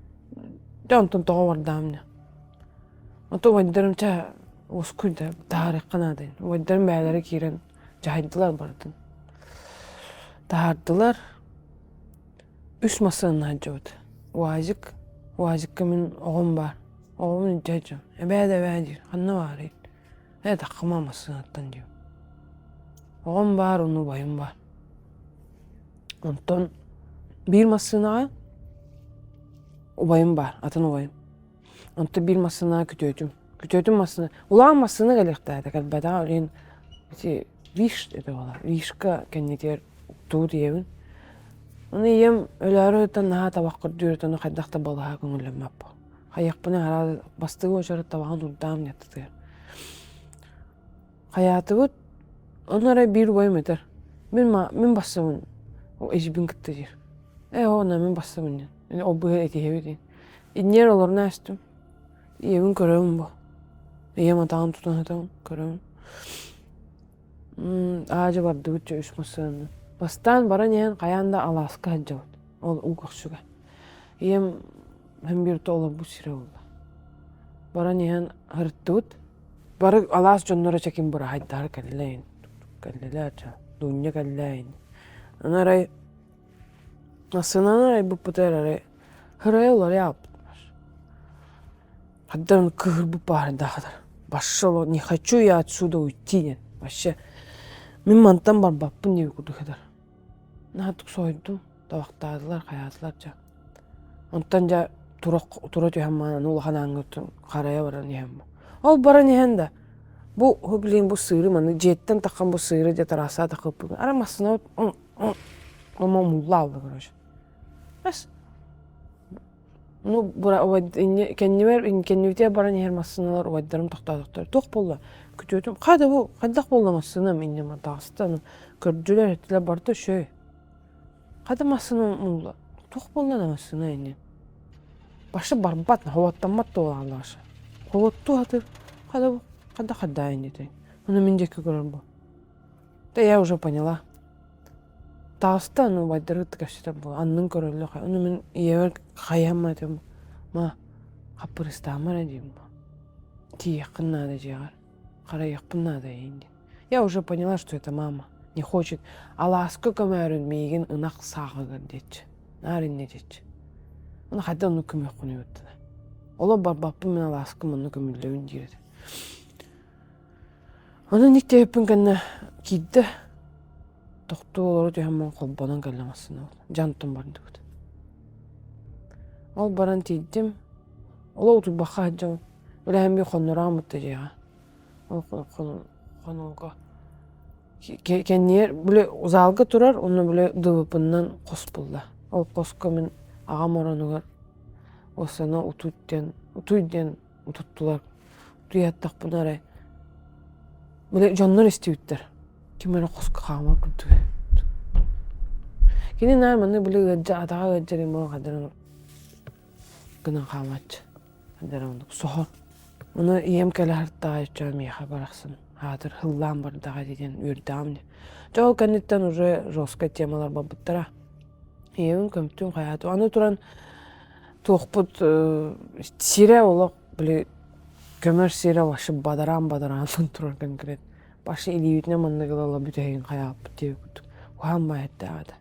Дьэ онтон тоҕо бардаҕым дьэ. Ото убайдарым чэ уоскуй да таһаарыахха наада ини. Убайдарым бэйэлэрэ киирэн дьаһайдылар барытын. Таһаардылар. Үс массыынаны сылдьыбыт. УАЗик, УАЗикка мин оҕом баар. Оҕобун илдьэ сылдьабын. Эбээ да эбээ диир. Ханна баарый? Ээ таххыма массыынаттан диэм. Оҕом баар, уонна убайым баар. Онтон биир массыынаҕа убайым баар, атын убайым. Онтон биир массыынаҕа күтүөтүм. Күтүөтүм массыына, улахан массыына кэлиэхтээх этэ, кэлбэтэҕэ ол иһин ити виш этэ буолар. Вишка кэннитигэр уктубут ийэбин. Ону ийэм өлөөрү ыттан наһаа табах көрдүүр, ону хайдах да балаһа көҥүллэммэппин. Хайыахпыный араас бастакы уочарат табаҕын урдаам диэттэтигэр. Хайаатыбыт, ону эрэ биир убайым этэр: «Мин мин бассабын, эдьиийбин кытта» диир. Ээ уонна мин бассабын диэн. Ол быһа этиһэбит диэн. Иннигэр олорон аастым. Ийэбин көрөбүн бу. Ийэм атаҕын тутан сытабын, көрөбүн. Аа дьэ бардыбыт дьэ үс массыынаны. Бастаан баран иһэн хайаан да алааска сылдьабыт. Ол уу көхсүгэ. Ийэм һин биир олорбут сирэ буолла. Баран иһэн ырыттыбыт. Бары алаас дьонноро чэкин быраһайдаһар кэллэ кэллилэр дьэ Дуунньа кэллэ Аны арай массыынаны арайбыппытыгар арай һырайа уларыйа аҕалбыттар. Хаддан кыыһырбыт баардаахтар. Пошел, не хочу я отсюда уйти диэн. Вообще мин мантан барбаппын диэбит курдук этэр. Наһаа соһуйдум. Табахтаатылар, хайаатылар дьэ. Онтон дьэ тура, тура түһэн маан аны улахан ааҥҥа харайа баран иһэн. Ол баран иһэн да бу блин бу сыыры маны дьиэттэн таххан бу сыыры дьэ трассаҕа тахыппын. Ара массыына омулла алла короче. Бас Ну, кэннибэр кэннибитигэр баран иһэр массыыналар убайдарым тохтоотохтор. Туох буолла? Күтүөтүм хата бу хайдах буолла массыынам инньэ таҕыста көрдүлэр эттилэр барыта үчүгэй. Хата массыынам мулла туох буолла да массыына инньэ. Башы барбат, холуоттаммат да буолааллар. Холуоттуу сатыыр хата бу хайдах хайдаа инньэтэй. Ону мин диэки көрөр бу. Да я уже поняла. Таҕыста аны убайдары кытта кэпсэтэр буола аннын көрөллөр ону мин ийэбэр хайыам этим ма хаппырыыстаама эрэ диим тиийиэххин наада дьиэҕэр харайыахпын наада эйиин диэн я уже поняла что это мама. Не хочет. Алааска көмөөрүн миигин ынах сааҕыгар диэччи. Наар инньэ диэччи. Ону хайдах оннук көмүөххүнүй быттана. Олох барбаппын мин алааска манна көмүллэбин диир этэ. Ону инник диэбиппин кэннэ киирдэ. Тохтуу олоро түһэн баран холбонон кэллэ массыына дьантан бардыбыт. Ол баран тиийдим. Олох утуйбакка сылдьабын. Үлэһэн биир хоннороон бутта дьиэҕэ. Ол хонууга кэннигэр били залга турар уонна били дыбыппынан хос булла. Ол хоско мин аҕам оронугар уоссана утуй диэн утуй диэн утуттулар. Утуйаттахпына эрэ били дьоннор истибиттэр. Ким эрэ хоско хаамар курдук. Кини наар маннык били ыалдьа атаҕа ыалдьар имоҕа хадарын гынан хаамааччы. Хадара оннук соһор. Ону ийэм кэлэ сырыттаҕа иччэ миэхэ барахсан аатыр һыллаан бардаҕа диэн үөрдэҕим дии. Дьэ ол кэнниттэн уже жесткай темалар барбыттара. Ийэбин көмтүм хайаатым. Аны туран туохпут сирэ олох били көмөр сирэ вообще бадараан-бадараанынан турар конкрет. Башы илиибитинэн маннык ыла-ыла бүтэһигин хайааппыт диэбит курдук. Куһаҕан баайардаах этэ.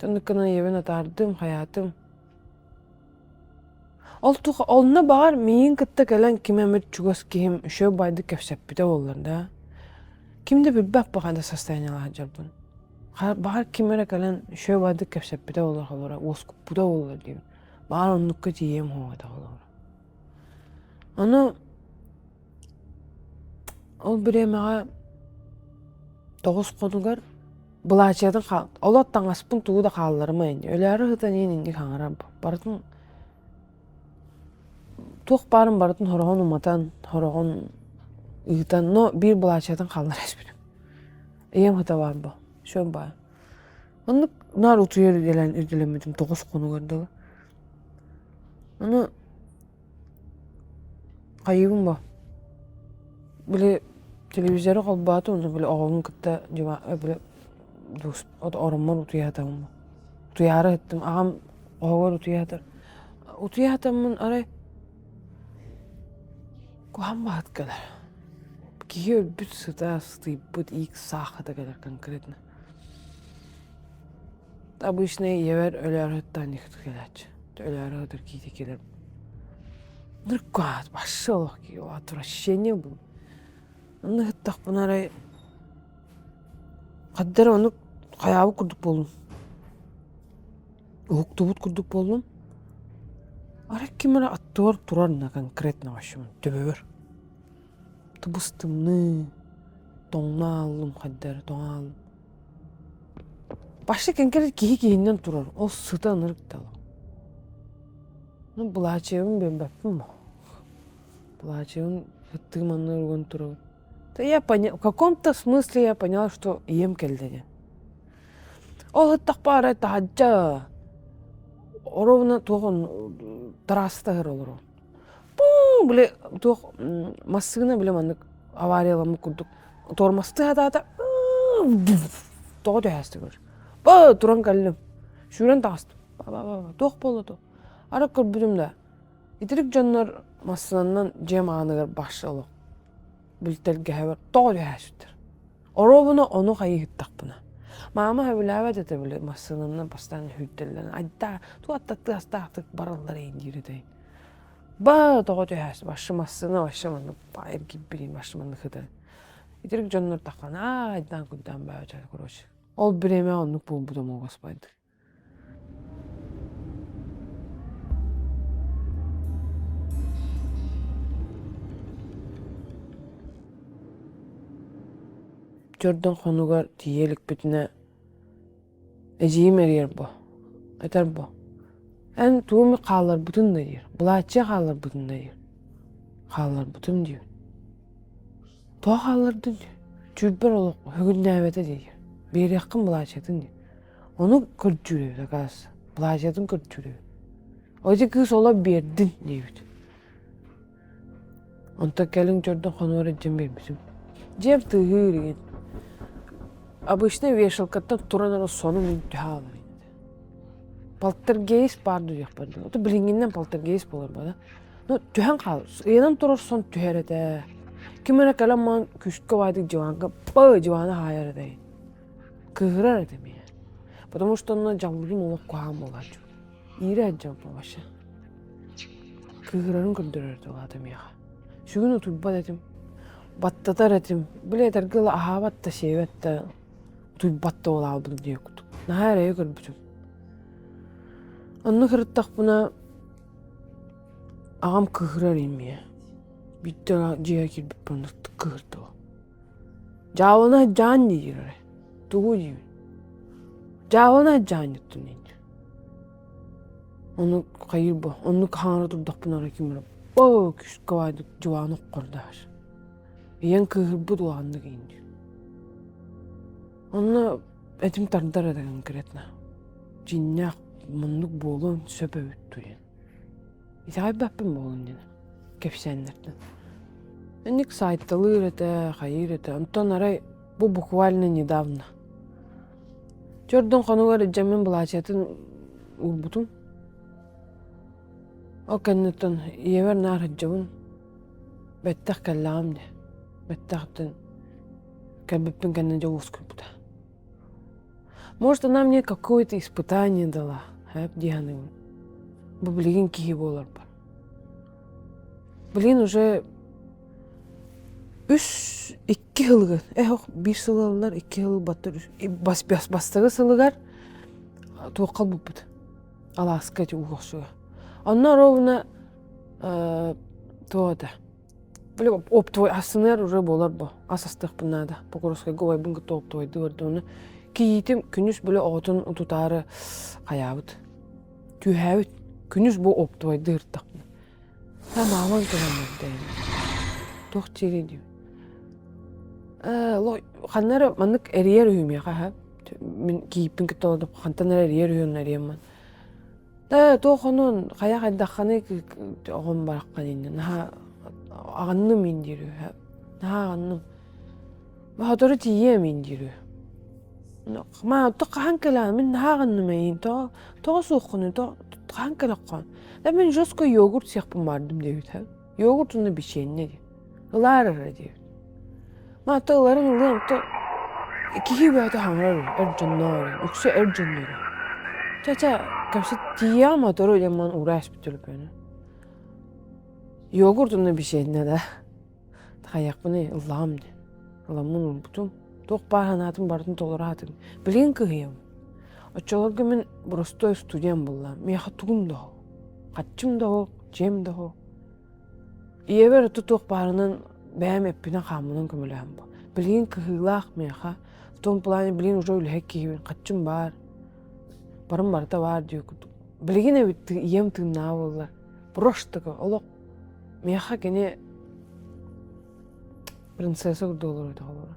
Оннук гынан ийэбин атаардым, хайаатым. Ол туох онно баҕар миигин кытта кэлэн ким эмит чугас киһим үчүгэй баайдык кэпсэппитэ буоллар да, ким да билбэт баҕа да состояниелаах сылдьарбын. Баҕар ким эрэ кэлэн үчүгэй баайдык кэпсэппитэ буоллар холобура, уоскуппута буоллар диибин. Баҕар оннукка тиийиэм суоҕа этэ холобура. Ону ол бириэмэҕэ тоҕус хонугар былаачыйатын хаал олор таҥаспын тугу да хаалларыма ини өлөөрү сытан иһин инник хаҥарар барытын туох баарын барытын хороҕун уматан хороҕун ыытан но биир былаачыйатын хааллара испитим ийэм сыта баар бо все баар оннук наар утуйар идэлэммитим тоҕус хонугар дылы ону Хайыыбын бо? Били телевизоры холбоотум уонна били оҕобун кытта били ороммор утуйа сытабын бо. Утуйаары сыттым, аҕам оһоҕор утуйа сытар. Утуйа сытаммын арай куһаҕан баҕайы кэлэр. Киһи өлбүт сыта сытыйбыт иик саах сыта кэлэр конкретно. Обычно ийэбэр өлөөрү сыттаан кэлээччи. Өлөөрү сытар киһи кэлэр Ныркаат вообще олох отвращение было. Онно сыттахпына арай хаддар ону хайаабыт курдук буоллум. Уһуктубут курдук буоллум. Арай ким эрэ аттыбар турар на конкретно вообще төбөбөр. Тыбыс тымныы, тоҥно ааллым хайдары тоҥо ааллым. Вообще кэнкэрэ киһи киһиннэн турар, ол сыта ынырык да Ну, былаачыйабын билбэппин Былаачыйабын сыттыгым анныгар уган турабын. Да я поня... В каком-то смысле я поняла, что ийэм кэллэ диэн. Ол ыттахпа арай таһырдьа оруобуна туох трасса таһыр олорон. Пуу, били туох массыына били маннык аварияламмыт курдук тормозтыы сатаата тоҕо түһээстэ көрөр. Ба туран кэллим. Сүүрэн таҕыстым. Туох буолла туох? Арай көрбүтүм да, итирик дьоннор массыынанан дьиэм ааныгар башы олох бүлтэргэһэбэр тоҕо түһээсүттэр. Оруобуна ону хайыһыттахпына. Маама сөбүлээбэт этэ били массыынанан постоянно сүүрдэллэрин айдаа туох да тыастаахтык бараллар эйин диир этэ. Ба тоҕо түһээс башы массыына вообще маннык эргийбитин башы маннык сытар. Итирик дьоннор таххан аа айдаан куйдаан баа короче. Ол бириэмэ оннук буолбутум о Господь. Дьордон хонугар тиийэ иликпитинэ эдьиийим эрийэр бо, этэр бо, эн тугу эмит хаалларбытын да диир, былааччыйа хаалларбытын да диир. Хаалларбытым диир. Тоҕо хааллардын диир. Түүрбэр олох үгүннээбэтэ диир. Биэриэххин былааччыйатын диир. Ону көрдүүр эбит, оказывается. Былаачыйатын көрдүүр эбит. Ити кыыс олох биэрдин диэбит. Онтон кэлин дьордон хонуор илдьэн биэрбитим. Дьиэм тыаһыыр игин. Обычно вешалкаттан туран эрэ сонум мин түһэ хаалар Полтергейст баар диэхпэр дылы. Ото билиҥҥинэн полтергейст буолар да. Ну түһэн хаал. Ыйанан турар сон түһэр этэ. Ким эрэ кэлэн маан күүскэ баайдык диванга ба диваны хаайар этэ. Кыыһырар этэ миэхэ. Потому что онно дьаллыгым олох куһаҕан буолааччы. Иирэ сылдьабыппын вообще. Кыыһырарын көрдөрөр этэ улаата миэхэ. Сүгүн утуйбат этим. Баттатар этим. Били этэргэ дылы аһаабат да сиэбэт да утуйбат да буолаабытым диэх курдук. Наһаа эрэйи көрбүтүм. Онно сырыттахпына аҕам кыыһырар эмиэ. Биирдэ дьиэҕэ киирбиппин оннук кыыһырда ол. Дьаабылана сылдьаҕын диир эрэ. Тугу диибин? Дьаабылана сылдьаҕын диттим диир. Ону хайыыр бу? Оннук хаҥара турдахпына эрэ ким эрэ оо күүскэ баайдык дьыбааны оххордоһор. Ийэҥ кыыһырбыт улаханнык иһин диир. Онно этим тардар этэ конкретно. Дьиҥнээх муннук буолуон сөп эбит дуу диэн. Итэҕэйбэппин буолун диэн кэпсээннэртэн. Инник саайталыыр этэ, хайыыр этэ. Онтон арай бу буквально недавно. Чөрдөн хонугар илдьэммин былаачыйатын уурбутум. Ол кэнниттэн ийэбэр наар сылдьабын. Бэттэх кэллэҕим дии. Бэттэхтэн кэлбиппин кэннэ дьэ уоскуйбута. Может, она мне какое-то испытание дала, эп дии саныыбын. Бу билигин киһи буоларбар. Блин, уже үс икки сылыгар, э ох биир сыл ыллар, икки сыл баттар бас бас бастакы сылыгар туохха ылбыппыт алааска ити уулуссуга. Онно ровно туох этэ Били оптовой ассыныар уже буолар бо. Ас астыахпын наада. Покровскайга убайбын кытта оптовойдуу көрдө. Кийиитим күнүс били оҕотун утутаары хайаабыт. Түһээбит. Күнүс бу оптовойдуу ыртахпын. Та мааман кэлэн барда. Туох диирий диим. Ханна эрэ маннык эрийэр үһү миэхэ ха. Мин кийииппин кытта олордум. Хантан эрэ эрийэр үһү онно эрийэммин. Ээ, туох онон хайа хайдахханый оҕом бараххан иннэ наһаа аҕынным мин диир үһү наһаа аҕынным сотору тиийиэм мин диир үһү маа то хаһан кэлэҕин мин наһаа аҕынным эйиин тоҕо тоҕо суоххунуй тоҕо хаһан кэлэххин да мин жестко йогурт сиэхпин баҕардым диэбит йогурт уонна бичиэнньэ диэн ылаар эрэ диэбит Маата ыларын ылыам то киһи бэйэтэ хаҥырар эр дьонноор үксэ эр дьоннор Чэ-чэ кэпсэт тиийэҕим отору диэн маан уураа испит төлөпүөнү Йогурт уонна бичиэнньэ да хайыахпыный ыллаҕым дии ыламмын уурбутум туох баар санаатын барытын толоро сатыыбын билигин кыһыйабын оччолорго мин боростуой студент буоллаҕым миэхэ тугум да суох хаччым да суох дьиэм да суох Ийэбэр ото туох баарынан бэйэм эппинэн-хааммынан көмөлөһөн бу. Билигин кыһыылаах миэхэ, в том плане билигин уже үлэһит киһибин, хаччым баар, барым барыта баар диye курдук. Билигин эбит ийэм тыыннааҕа буоллар, просто олох миэхэ кини принцесса курдук олорор этэ холобура.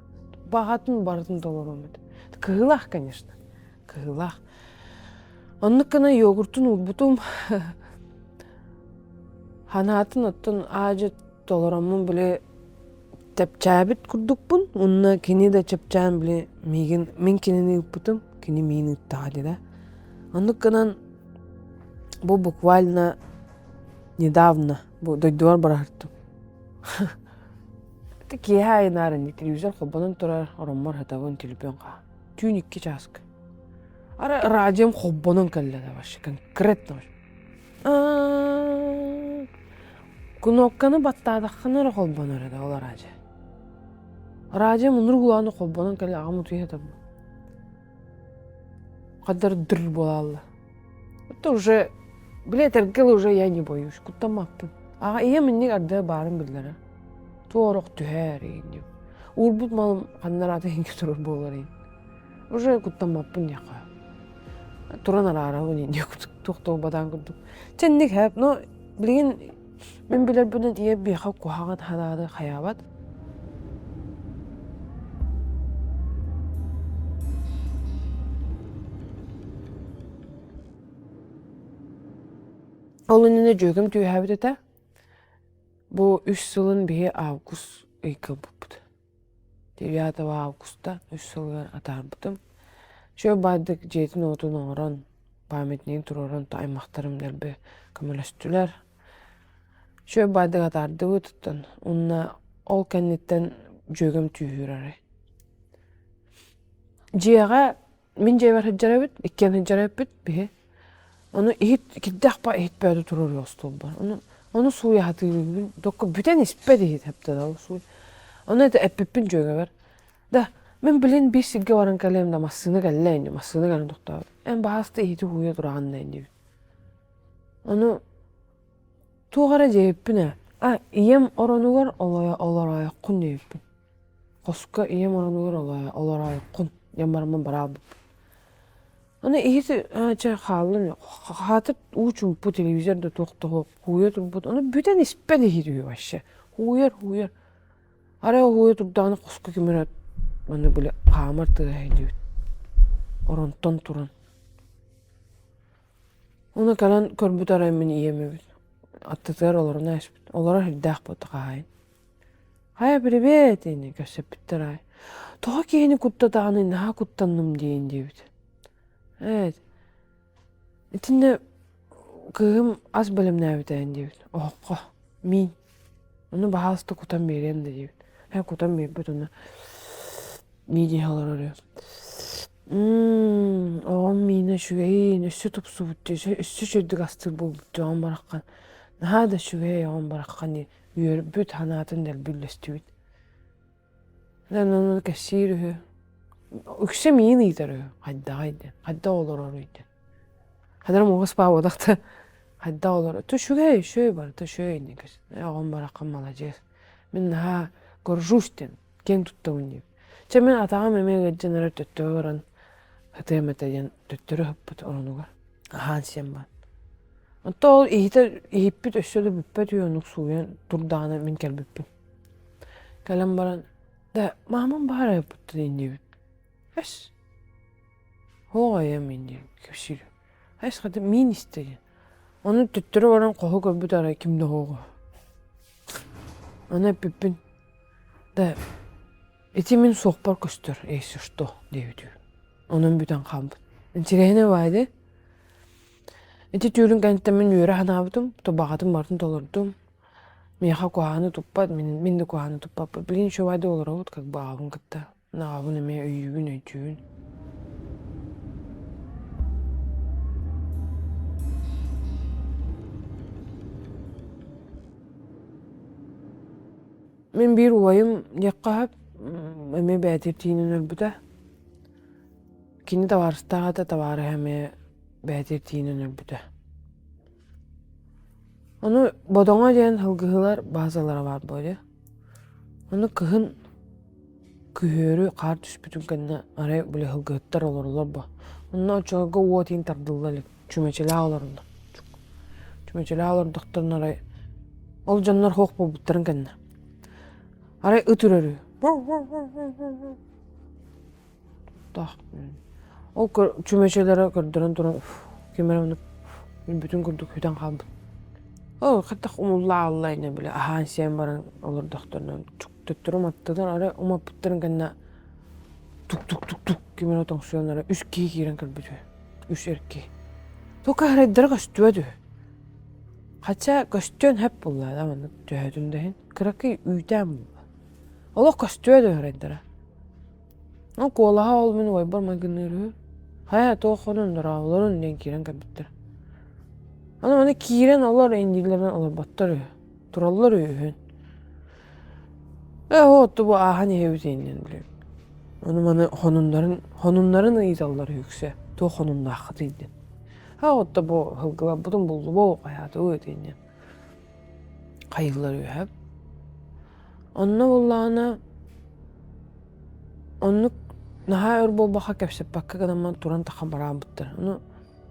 Баҕатын барытын толоруом этэ. Кыһыылаах, конечно, кыһыылаах. Оннук гына йогуртун уурбутум. Ханаатын оттон аадьы толороммун били чэпчээбит курдукпун. Уонна кини да чэпчээн били миигин мин кинини ыыппытым, кини миигин ыыттаҕа дии да. Оннук гынан бу буквально недавно бу дойдубар бараһыртым. Ити киэһэ айанаар ини телевизор холбонон турар, ороммор сытабын, телефон хаһан. Түүн икки чааска. Арай радиом холбонон кэллэ да вообще конкретно Кнопканы баттаатаххына эрэ холбонор этэ ол радио. Радио муннур улааны холбонон кэлэ аҕам утуйа сытар. Хаддар дыр буолаалла. Это уже, били этэргэ уже я не боюсь, куттаммаппын. Аҕа ийэм инник ардыга баарын биллэрэ. Туорах түһээр иһин Уурбут малым ханна араата иһингэ турар буолар иһин. Уже куттаммаппын диэххэ. Туран араарабын иһин туох туолбатаан курдук. Чэнник хэп, но билигин мин билэрбинэн ийэм биэхэ куһаҕан санааны хайаабат. Ол иннинэ дьүөгэм түөһээбит этэ. Бу үс сылын биһи август ыйга ылбыппыт. 9 августа үс сылыгар атаарбытым. Үчүгэй баайдык дьиэтин-уотун оҥорон, памятнигын туруоран аймахтарым дэлби көмөлөстүлэр. Үчүгэй баайдык атаардыбыт оттон уонна ол кэнниттэн дьүөгэм түүһүүр арай. Дьиэҕэ мин дьиэбэр сылдьар эбит, иккиэн сылдьар эбиппит биһи. Ону иһит кирдээх ба иһит бөөтө туруоруо остуолбар. Ону ону сууйа сатыырбын докко бүтэн испэт иһит хэптэ сууй. Ону это эппиппин дьүөгэбэр. Да, мин билин биир сиргэ баран кэлиэм да массыына кэллэ ини, массыына кэлэн тохтообут. Эн баһааста иһити һууйа тураҕын да диэбит. Ону туох эрэ диэбиппин ээ. А, ийэм оронугар олороойоххун диэбиппин. Хоско ийэм оронугар олороойоххун диэн бараммын бараабыппын. Аны иһит чэ хааллым хаатыр уу чуумпу телевизор да туох да суох һууйа турбут ону бүтэн испэт иһит үһү вообще һууйар һууйар арай һууйа турдаҕына хоско ким эрэ манна били хаамар тыаһа иһиллибит оронтон туран Ону кэлэн көрбүт арай мин ийэм эбит аттытыгар олорон ааспыт олорор сирдээх буолта хаһаайын Хайа привет ини көрсөппүттэр аай. Тоҕо киһини куттатаҕыный наһаа куттанным диэн диэбит. Эт итиннэ кыыһым ас бэлэмнээбитэ эн диэбит. Оһоххо миин. Ону баһаалыста кутан биэриэм да диэбит. Ээ кутан биэрбит ону миин иһэ олорор үһү. Мм оҕом миинэ үчүгэйин өссө тупсубут дии өссө үчүгэйдик астыыр буолбут дии оҕом бараххан. Наһаа да үчүгэй оҕом бараххан дии үөрбүт, санаатын дэлби үллэстибит. Дьэ ону кэпсиир үһү. Үксэ миин ыйытар үһү, хайдаҕый диэн, хайдах олороруй диэн. Ханара муҥус баабатах да хайдах олорор. То үчүгэй, үчүгэй барыта үчүгэй диэн кэпсиир. Оҕом бараххан маладьыас. Мин наһаа горжусь диэн, киэн туттабын диэбит. Чэ мин атаҕым эмиэ ыалдьан эрэр төттөрү баран сытыам этэ диэн төттөрү ыһыппыт оронугар. Аһаан сиэн баран. Онто ол иһитэ иһиппит өссө да бүппэт үһү оннук сууйан турдаҕына мин кэлбиппин. Кэлэн баран да маамам баар айыппыттан иннибит. Эс Һуох айам инниим кэпсиир. Эс хата миин истэ диэн. Ону төттөрү баран хоһу көрбүт арай ким да суоҕа. Аны эппиппин да ити мин суохпар көстөр если что диэбит үһү. Онон бүтэн хаалбыт. Интириэһинэй баайды. Ити түүлүн кэнниттэн мин үөрэ санаабытым, баҕатын барытын толордум. Миэхэ куһаҕаны туппат, мин, мин да куһаҕаны туппаппын. Билигин үчүгэй да олоробут, как бы аҕабын кытта. Аҕабын эмиэ өйүүбүн, өйдүүбүн. Мин биир убайым диэххэ сөп, эмиэ бэйэтигэр тиийинэн өлбүтэ. Кини табаарыстаах этэ, табаарыһа эмиэ бэйэтигэр тиийинэн өлбүтэ. Ону Бодоҥо диэн сылгыһыылар баазалара баар буолуо. Ону кыһын күһүөрү хаар түспүтүн кэннэ арай били сылгыһыттар олороллор буо. Онно оччолорго уот иин тардылла илик, чүмэчилээх олороллор. Чүмэчилээх олордохторуна арай ол дьоннор суох буолбуттарын кэннэ арай ыт үрэр үһү. Таах Ол чүмэчилэрэ көрдөрөн туран ким эрэ ону бүтүн курдук сүтэн хаалбыт. Ол хайдах умулла аалла ини били аһаан сиэн баран олордохторуна төттөрү уматтылар арай умаппыттарын кэннэ тук-тук-тук-тук ким эрэ тоҥсуйан эрэ үс киһи киирэн кэлбит үһү. Үс эр киһи. Тока арайдара көстүбэт үһү. Хотя көстүөн сөп буолла да маннык төһөтүн да иһин. Кыракый үүтээн буолла. Олох көстүбэт үһү арайдара. Ол куолаһа ол мин убайбар майгынныыр үһү. Хайа туох хонон дорооболорун диэн киирэн кэлбиттэр. Аны маны киирэн олор индиилэринэн олорботтор үһү. Тураллар үһүн. Ээ отту бу ааһан иһэбит иннин билэбит. Ону маны хонуннарын хонуннарын ыйыталлар үксэ. Туох хонуннааххытый диэн. Ха отто бу сылгыларбытын буллубу хайаатыбыт иннин. Хайыыллар үһэ. Онно буоллаҕына оннук наһаа өр буолбакка кэпсэппэккэ гынан туран таххан бараабыттар. Ону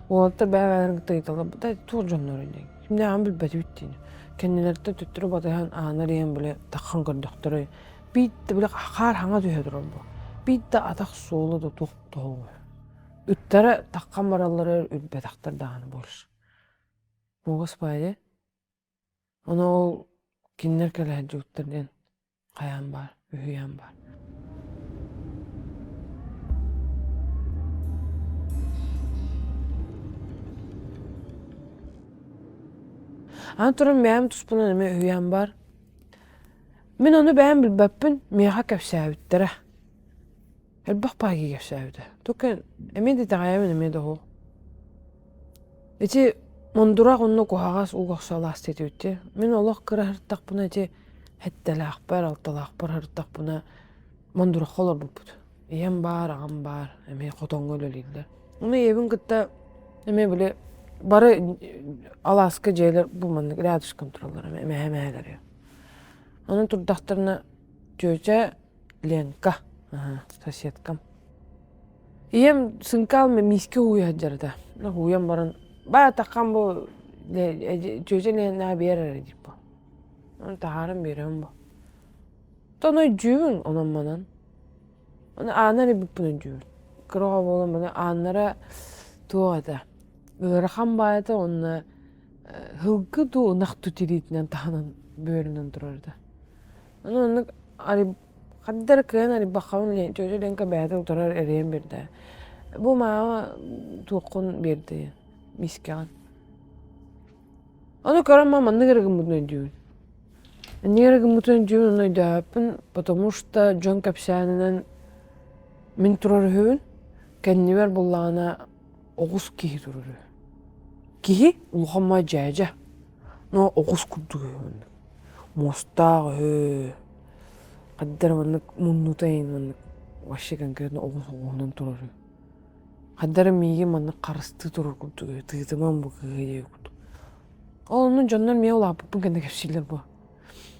уолаттар бэйэ-бэйэлэрин кытта ыйыталлар туох дьоннорой диэн. Кимнээҕин билбэтибит диэн. Кэннилэриттэн төттөрү батыһан аанар иһэн били таххан көрдөхтөрөй. Биир да били хаар хаҥа түһэ турар буо. Биир да атах суола да туох тоһоҕо. Ыттара таххан бараллара үрбэтэхтэр даҕаны больше. Муҥас баайы. Ону ол кинилэр кэлэ сылдьыбыттар диэн хайаан баар, үһүйээн баар. Аны туран бэйэм туспунан эмиэ үһүйээн баар. Мин ону бэйэм билбэппин, миэхэ кэпсээбиттэрэ. Элбэх баайга кэпсээбитэ. Только эмиэ да итэҕэйэбин, эмиэ да оһох. Ити мундураах онно куһаҕас ууга охсуолаах диэтибит Мин олох кыра сырыттахпына ити сэттэлээхпэр, алталаахпар сырыттахпына мундурахха олорбуппут. Ийэм баар, аҕам баар, эмиэ хотоҥҥо үлэлииллэр. Ону ийэбин кытта эмиэ били бары алааска дьиэлэр бу маннык рядышком тураллар эмэһэ-эмэһэлэр. Онон турдахтарына тетя Ленка, соседкам. Ийэм сыҥкаал миискэ ууйа сылдьар этэ. Ууйан баран баа таххан бу тетя Ленаҕа биэр эрэ диир бу. Ону таһааран биэрэбин бу. Оттон өйдүүбүн онон-манан. Ону аана эрийбиппин өйдүүбүн. Кыра оҕо буолан маны ааннара туох этэ ыарахан баайата уонна һылгы дуу ынах дуу тириитинэн таһынан бөөрүнэн турар этэ. Ону оннук ханна эрэ кыайан арыйбаххабын тетя Ленка бэйэтэ утарар эрэйэн биэрдэ. Бу маама туоххун биэрдэ миискэҕин. Ону көрөн мам маннык эрэ гыммытын өйдүүбүн. Иннигэр эрэ гыммытын өйдүүбүн ону өйдөөбөппүн, потому что дьон кэпсээнинэн мин турар үһүбүн, кэннибэр буоллаҕына оҕус киһи турар үһү. Киһи улахан маай дьээдьэ, но оҕус курдук үһү маннык. Муостаах үһү, хайдах эрэ маннык муннута иһин маннык вообще конкретно оҕус оҕуһунан турар үһү. Хайдах эрэ миигин маннык харыстыы турар курдук үһү, тыытыман бу кыыһы диэбит курдук. Ол онно дьоннор миэ улааппыппын кэннэ кэпсииллэр буо.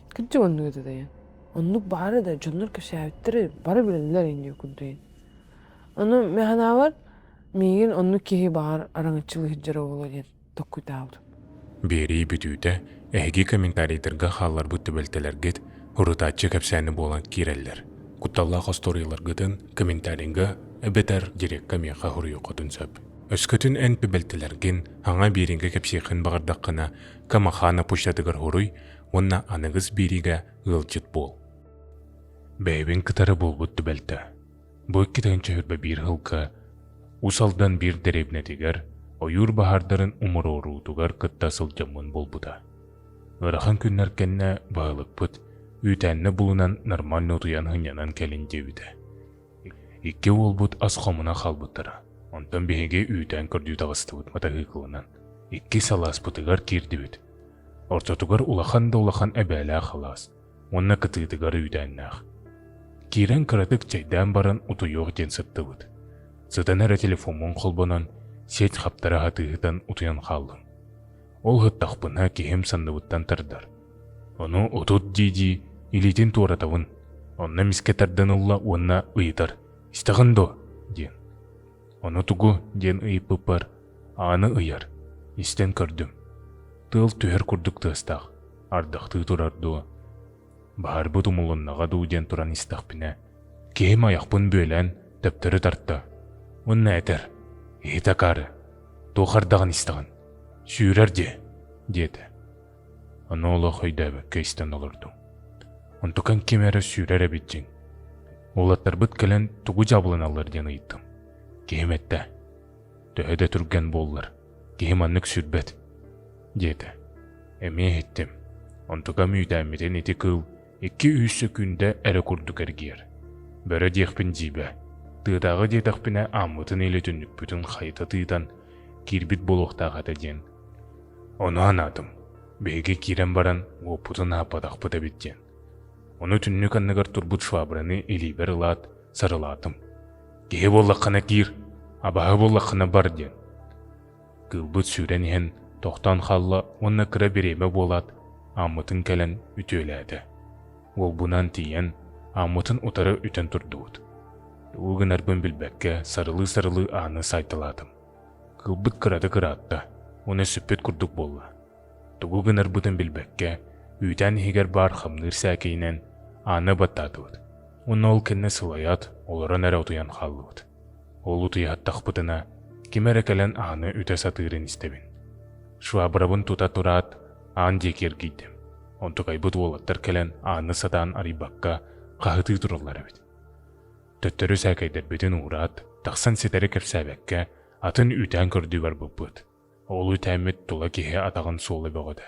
Кырдьык оннук этэ дайан. Оннук баара да дьоннор кэпсээбиттэрэ бары билэллэр инньэ курдук. Ону мин санаабар миигин оннук киһи баҕар араҥаччылыы сылдьара буолуо диэн толкуйдаабытым. Биэрии бүтүүтэ эһиги комментарийдарга хаалларбыт түбэлтэлэргит урутааччы кэпсээни буолан киирэллэр. Кутталлаах остуоруйаларгытын комментарийга эбэтэр дирекка миэхэ суруйуоххутун сөп. Өскөтүн эн түбэлтэлэргин саҥа биэриигэ кэпсиэххин баҕардаххына, Камахана почтатыгар суруй уонна аныгыс биэриигэ ыалдьыт буол. Бэйэбин кытары буолбут түбэлтэ. Бу 2021 сылга Уус Алдан биир дэриэбинэтигэр ойуур баһаардарын умуруоруутугар кытта сылдьаммын буолбута. Ыарахан күннэр кэннэ баһылыкпыт үүтээннэ булунан нормально утуйан сынньанан кэлин диэбитэ. Икки уолбут ас хомуна хаалбыттара. Онтон биһиги үүтээн көрдүү таҕыстыбыт матаһыыкылынан. Иккис алааспытыгар киирдибит. Ортотугар улахан да улахан эбээлээх алаас уонна кытыытыгар үүтээннээх. Киирэн кыратык чэйдээн баран утуйуох диэн сыттыбыт. Сытан эрэ телефоммун холбонон, сеть хаптара хатыыһытан утуйан хааллым. Ол ыһыттахпына киһим санныбыттан тардар. Ону отут дии-дии илиитин туоратабын. Онно эмискэ тардан ылла уонна ыйытар: «Истэҕин дуо?» диэн. Ону тугу диэн ыйыппыппар ааны ыйар. Истэн көрдүм. Тыал түһэр курдук тыастаах. Ардахтыы турар дуо? Баһарбыт умулуннаҕа дуу диэн туран истэхпинэ, киһим айахпын бүөлээн төптөрү тарта. Уонна этэр: «Иһит акаары, туох ардаҕын истэҕин? Сүүрэр дии» диэтэ. Ону олох өйдөөбөккө истэн олордум. Онтукаҥ ким эрэ сүүрэр эбит дьиҥ. Уолаттарбыт кэлэн тугу дьаабыланаллар диэн ыйыттым. Киһим эттэ: «Төһө да түргэн буоллар, киһи маннык сүүрбэт» диэтэ. Эмиэ иһиттим. Онтукам үүтээммитин ити кыыл 2-3 сөкүүндэ эрэ курдук эргийэр. Бөрө диэхпин дьиибэ. Тыатааҕы диэтэхпинэ ааммытын или түннүкпүтүн хайыта тыытан киирбит буолуохтаах этэ диэн. Ону анаатым. Биһиги киирэн баран уоппутун аһаппатахпыт эбит диэн. Ону түннүк анныгар турбут швабраны илиибэр ылаат сарылаатым. Киһи буоллаххына киир, абаһы буоллаххына бар диэн. Кыылбыт сүүрэн иһэн тохтоон хаалла уонна кыра бириэмэ буолаат, ааммытын кэлэн үтүөлээтэ. Уолбунаан тиийэн, ааммытын утары үтэн турдубут. Тугу гынарбын билбэккэ, сарылыы-сарылыы ааны саайталаатым. Кыылбыт кыратык ыраатта уонна сүппүт курдук буолла. Тугу гынарбытын билбэккэ, үүтээн иһигэр баар хамныыр сээкэйинэн ааны баттаатыбыт уонна ол кэннэ сылайаат, олорон эрэ утуйан хааллыбыт. Ол утуйаһаттахпытына, ким эрэ кэлэн ааны үтэ сатыырын истэбин. Швабрабын тута тураат, аан диэки эргийдим. Онтукайбыт уолаттар кэлэн ааны сатаан арыйбакка хаһытыы тураллар эбит. Төттөрү сээкэйдэрбитин уураат, тахсан ситэри кэпсээбэккэ, атын үүтээн көрдүү барбыппыт. Ол үүтээммит тула киһи атаҕын суола бөҕөтө.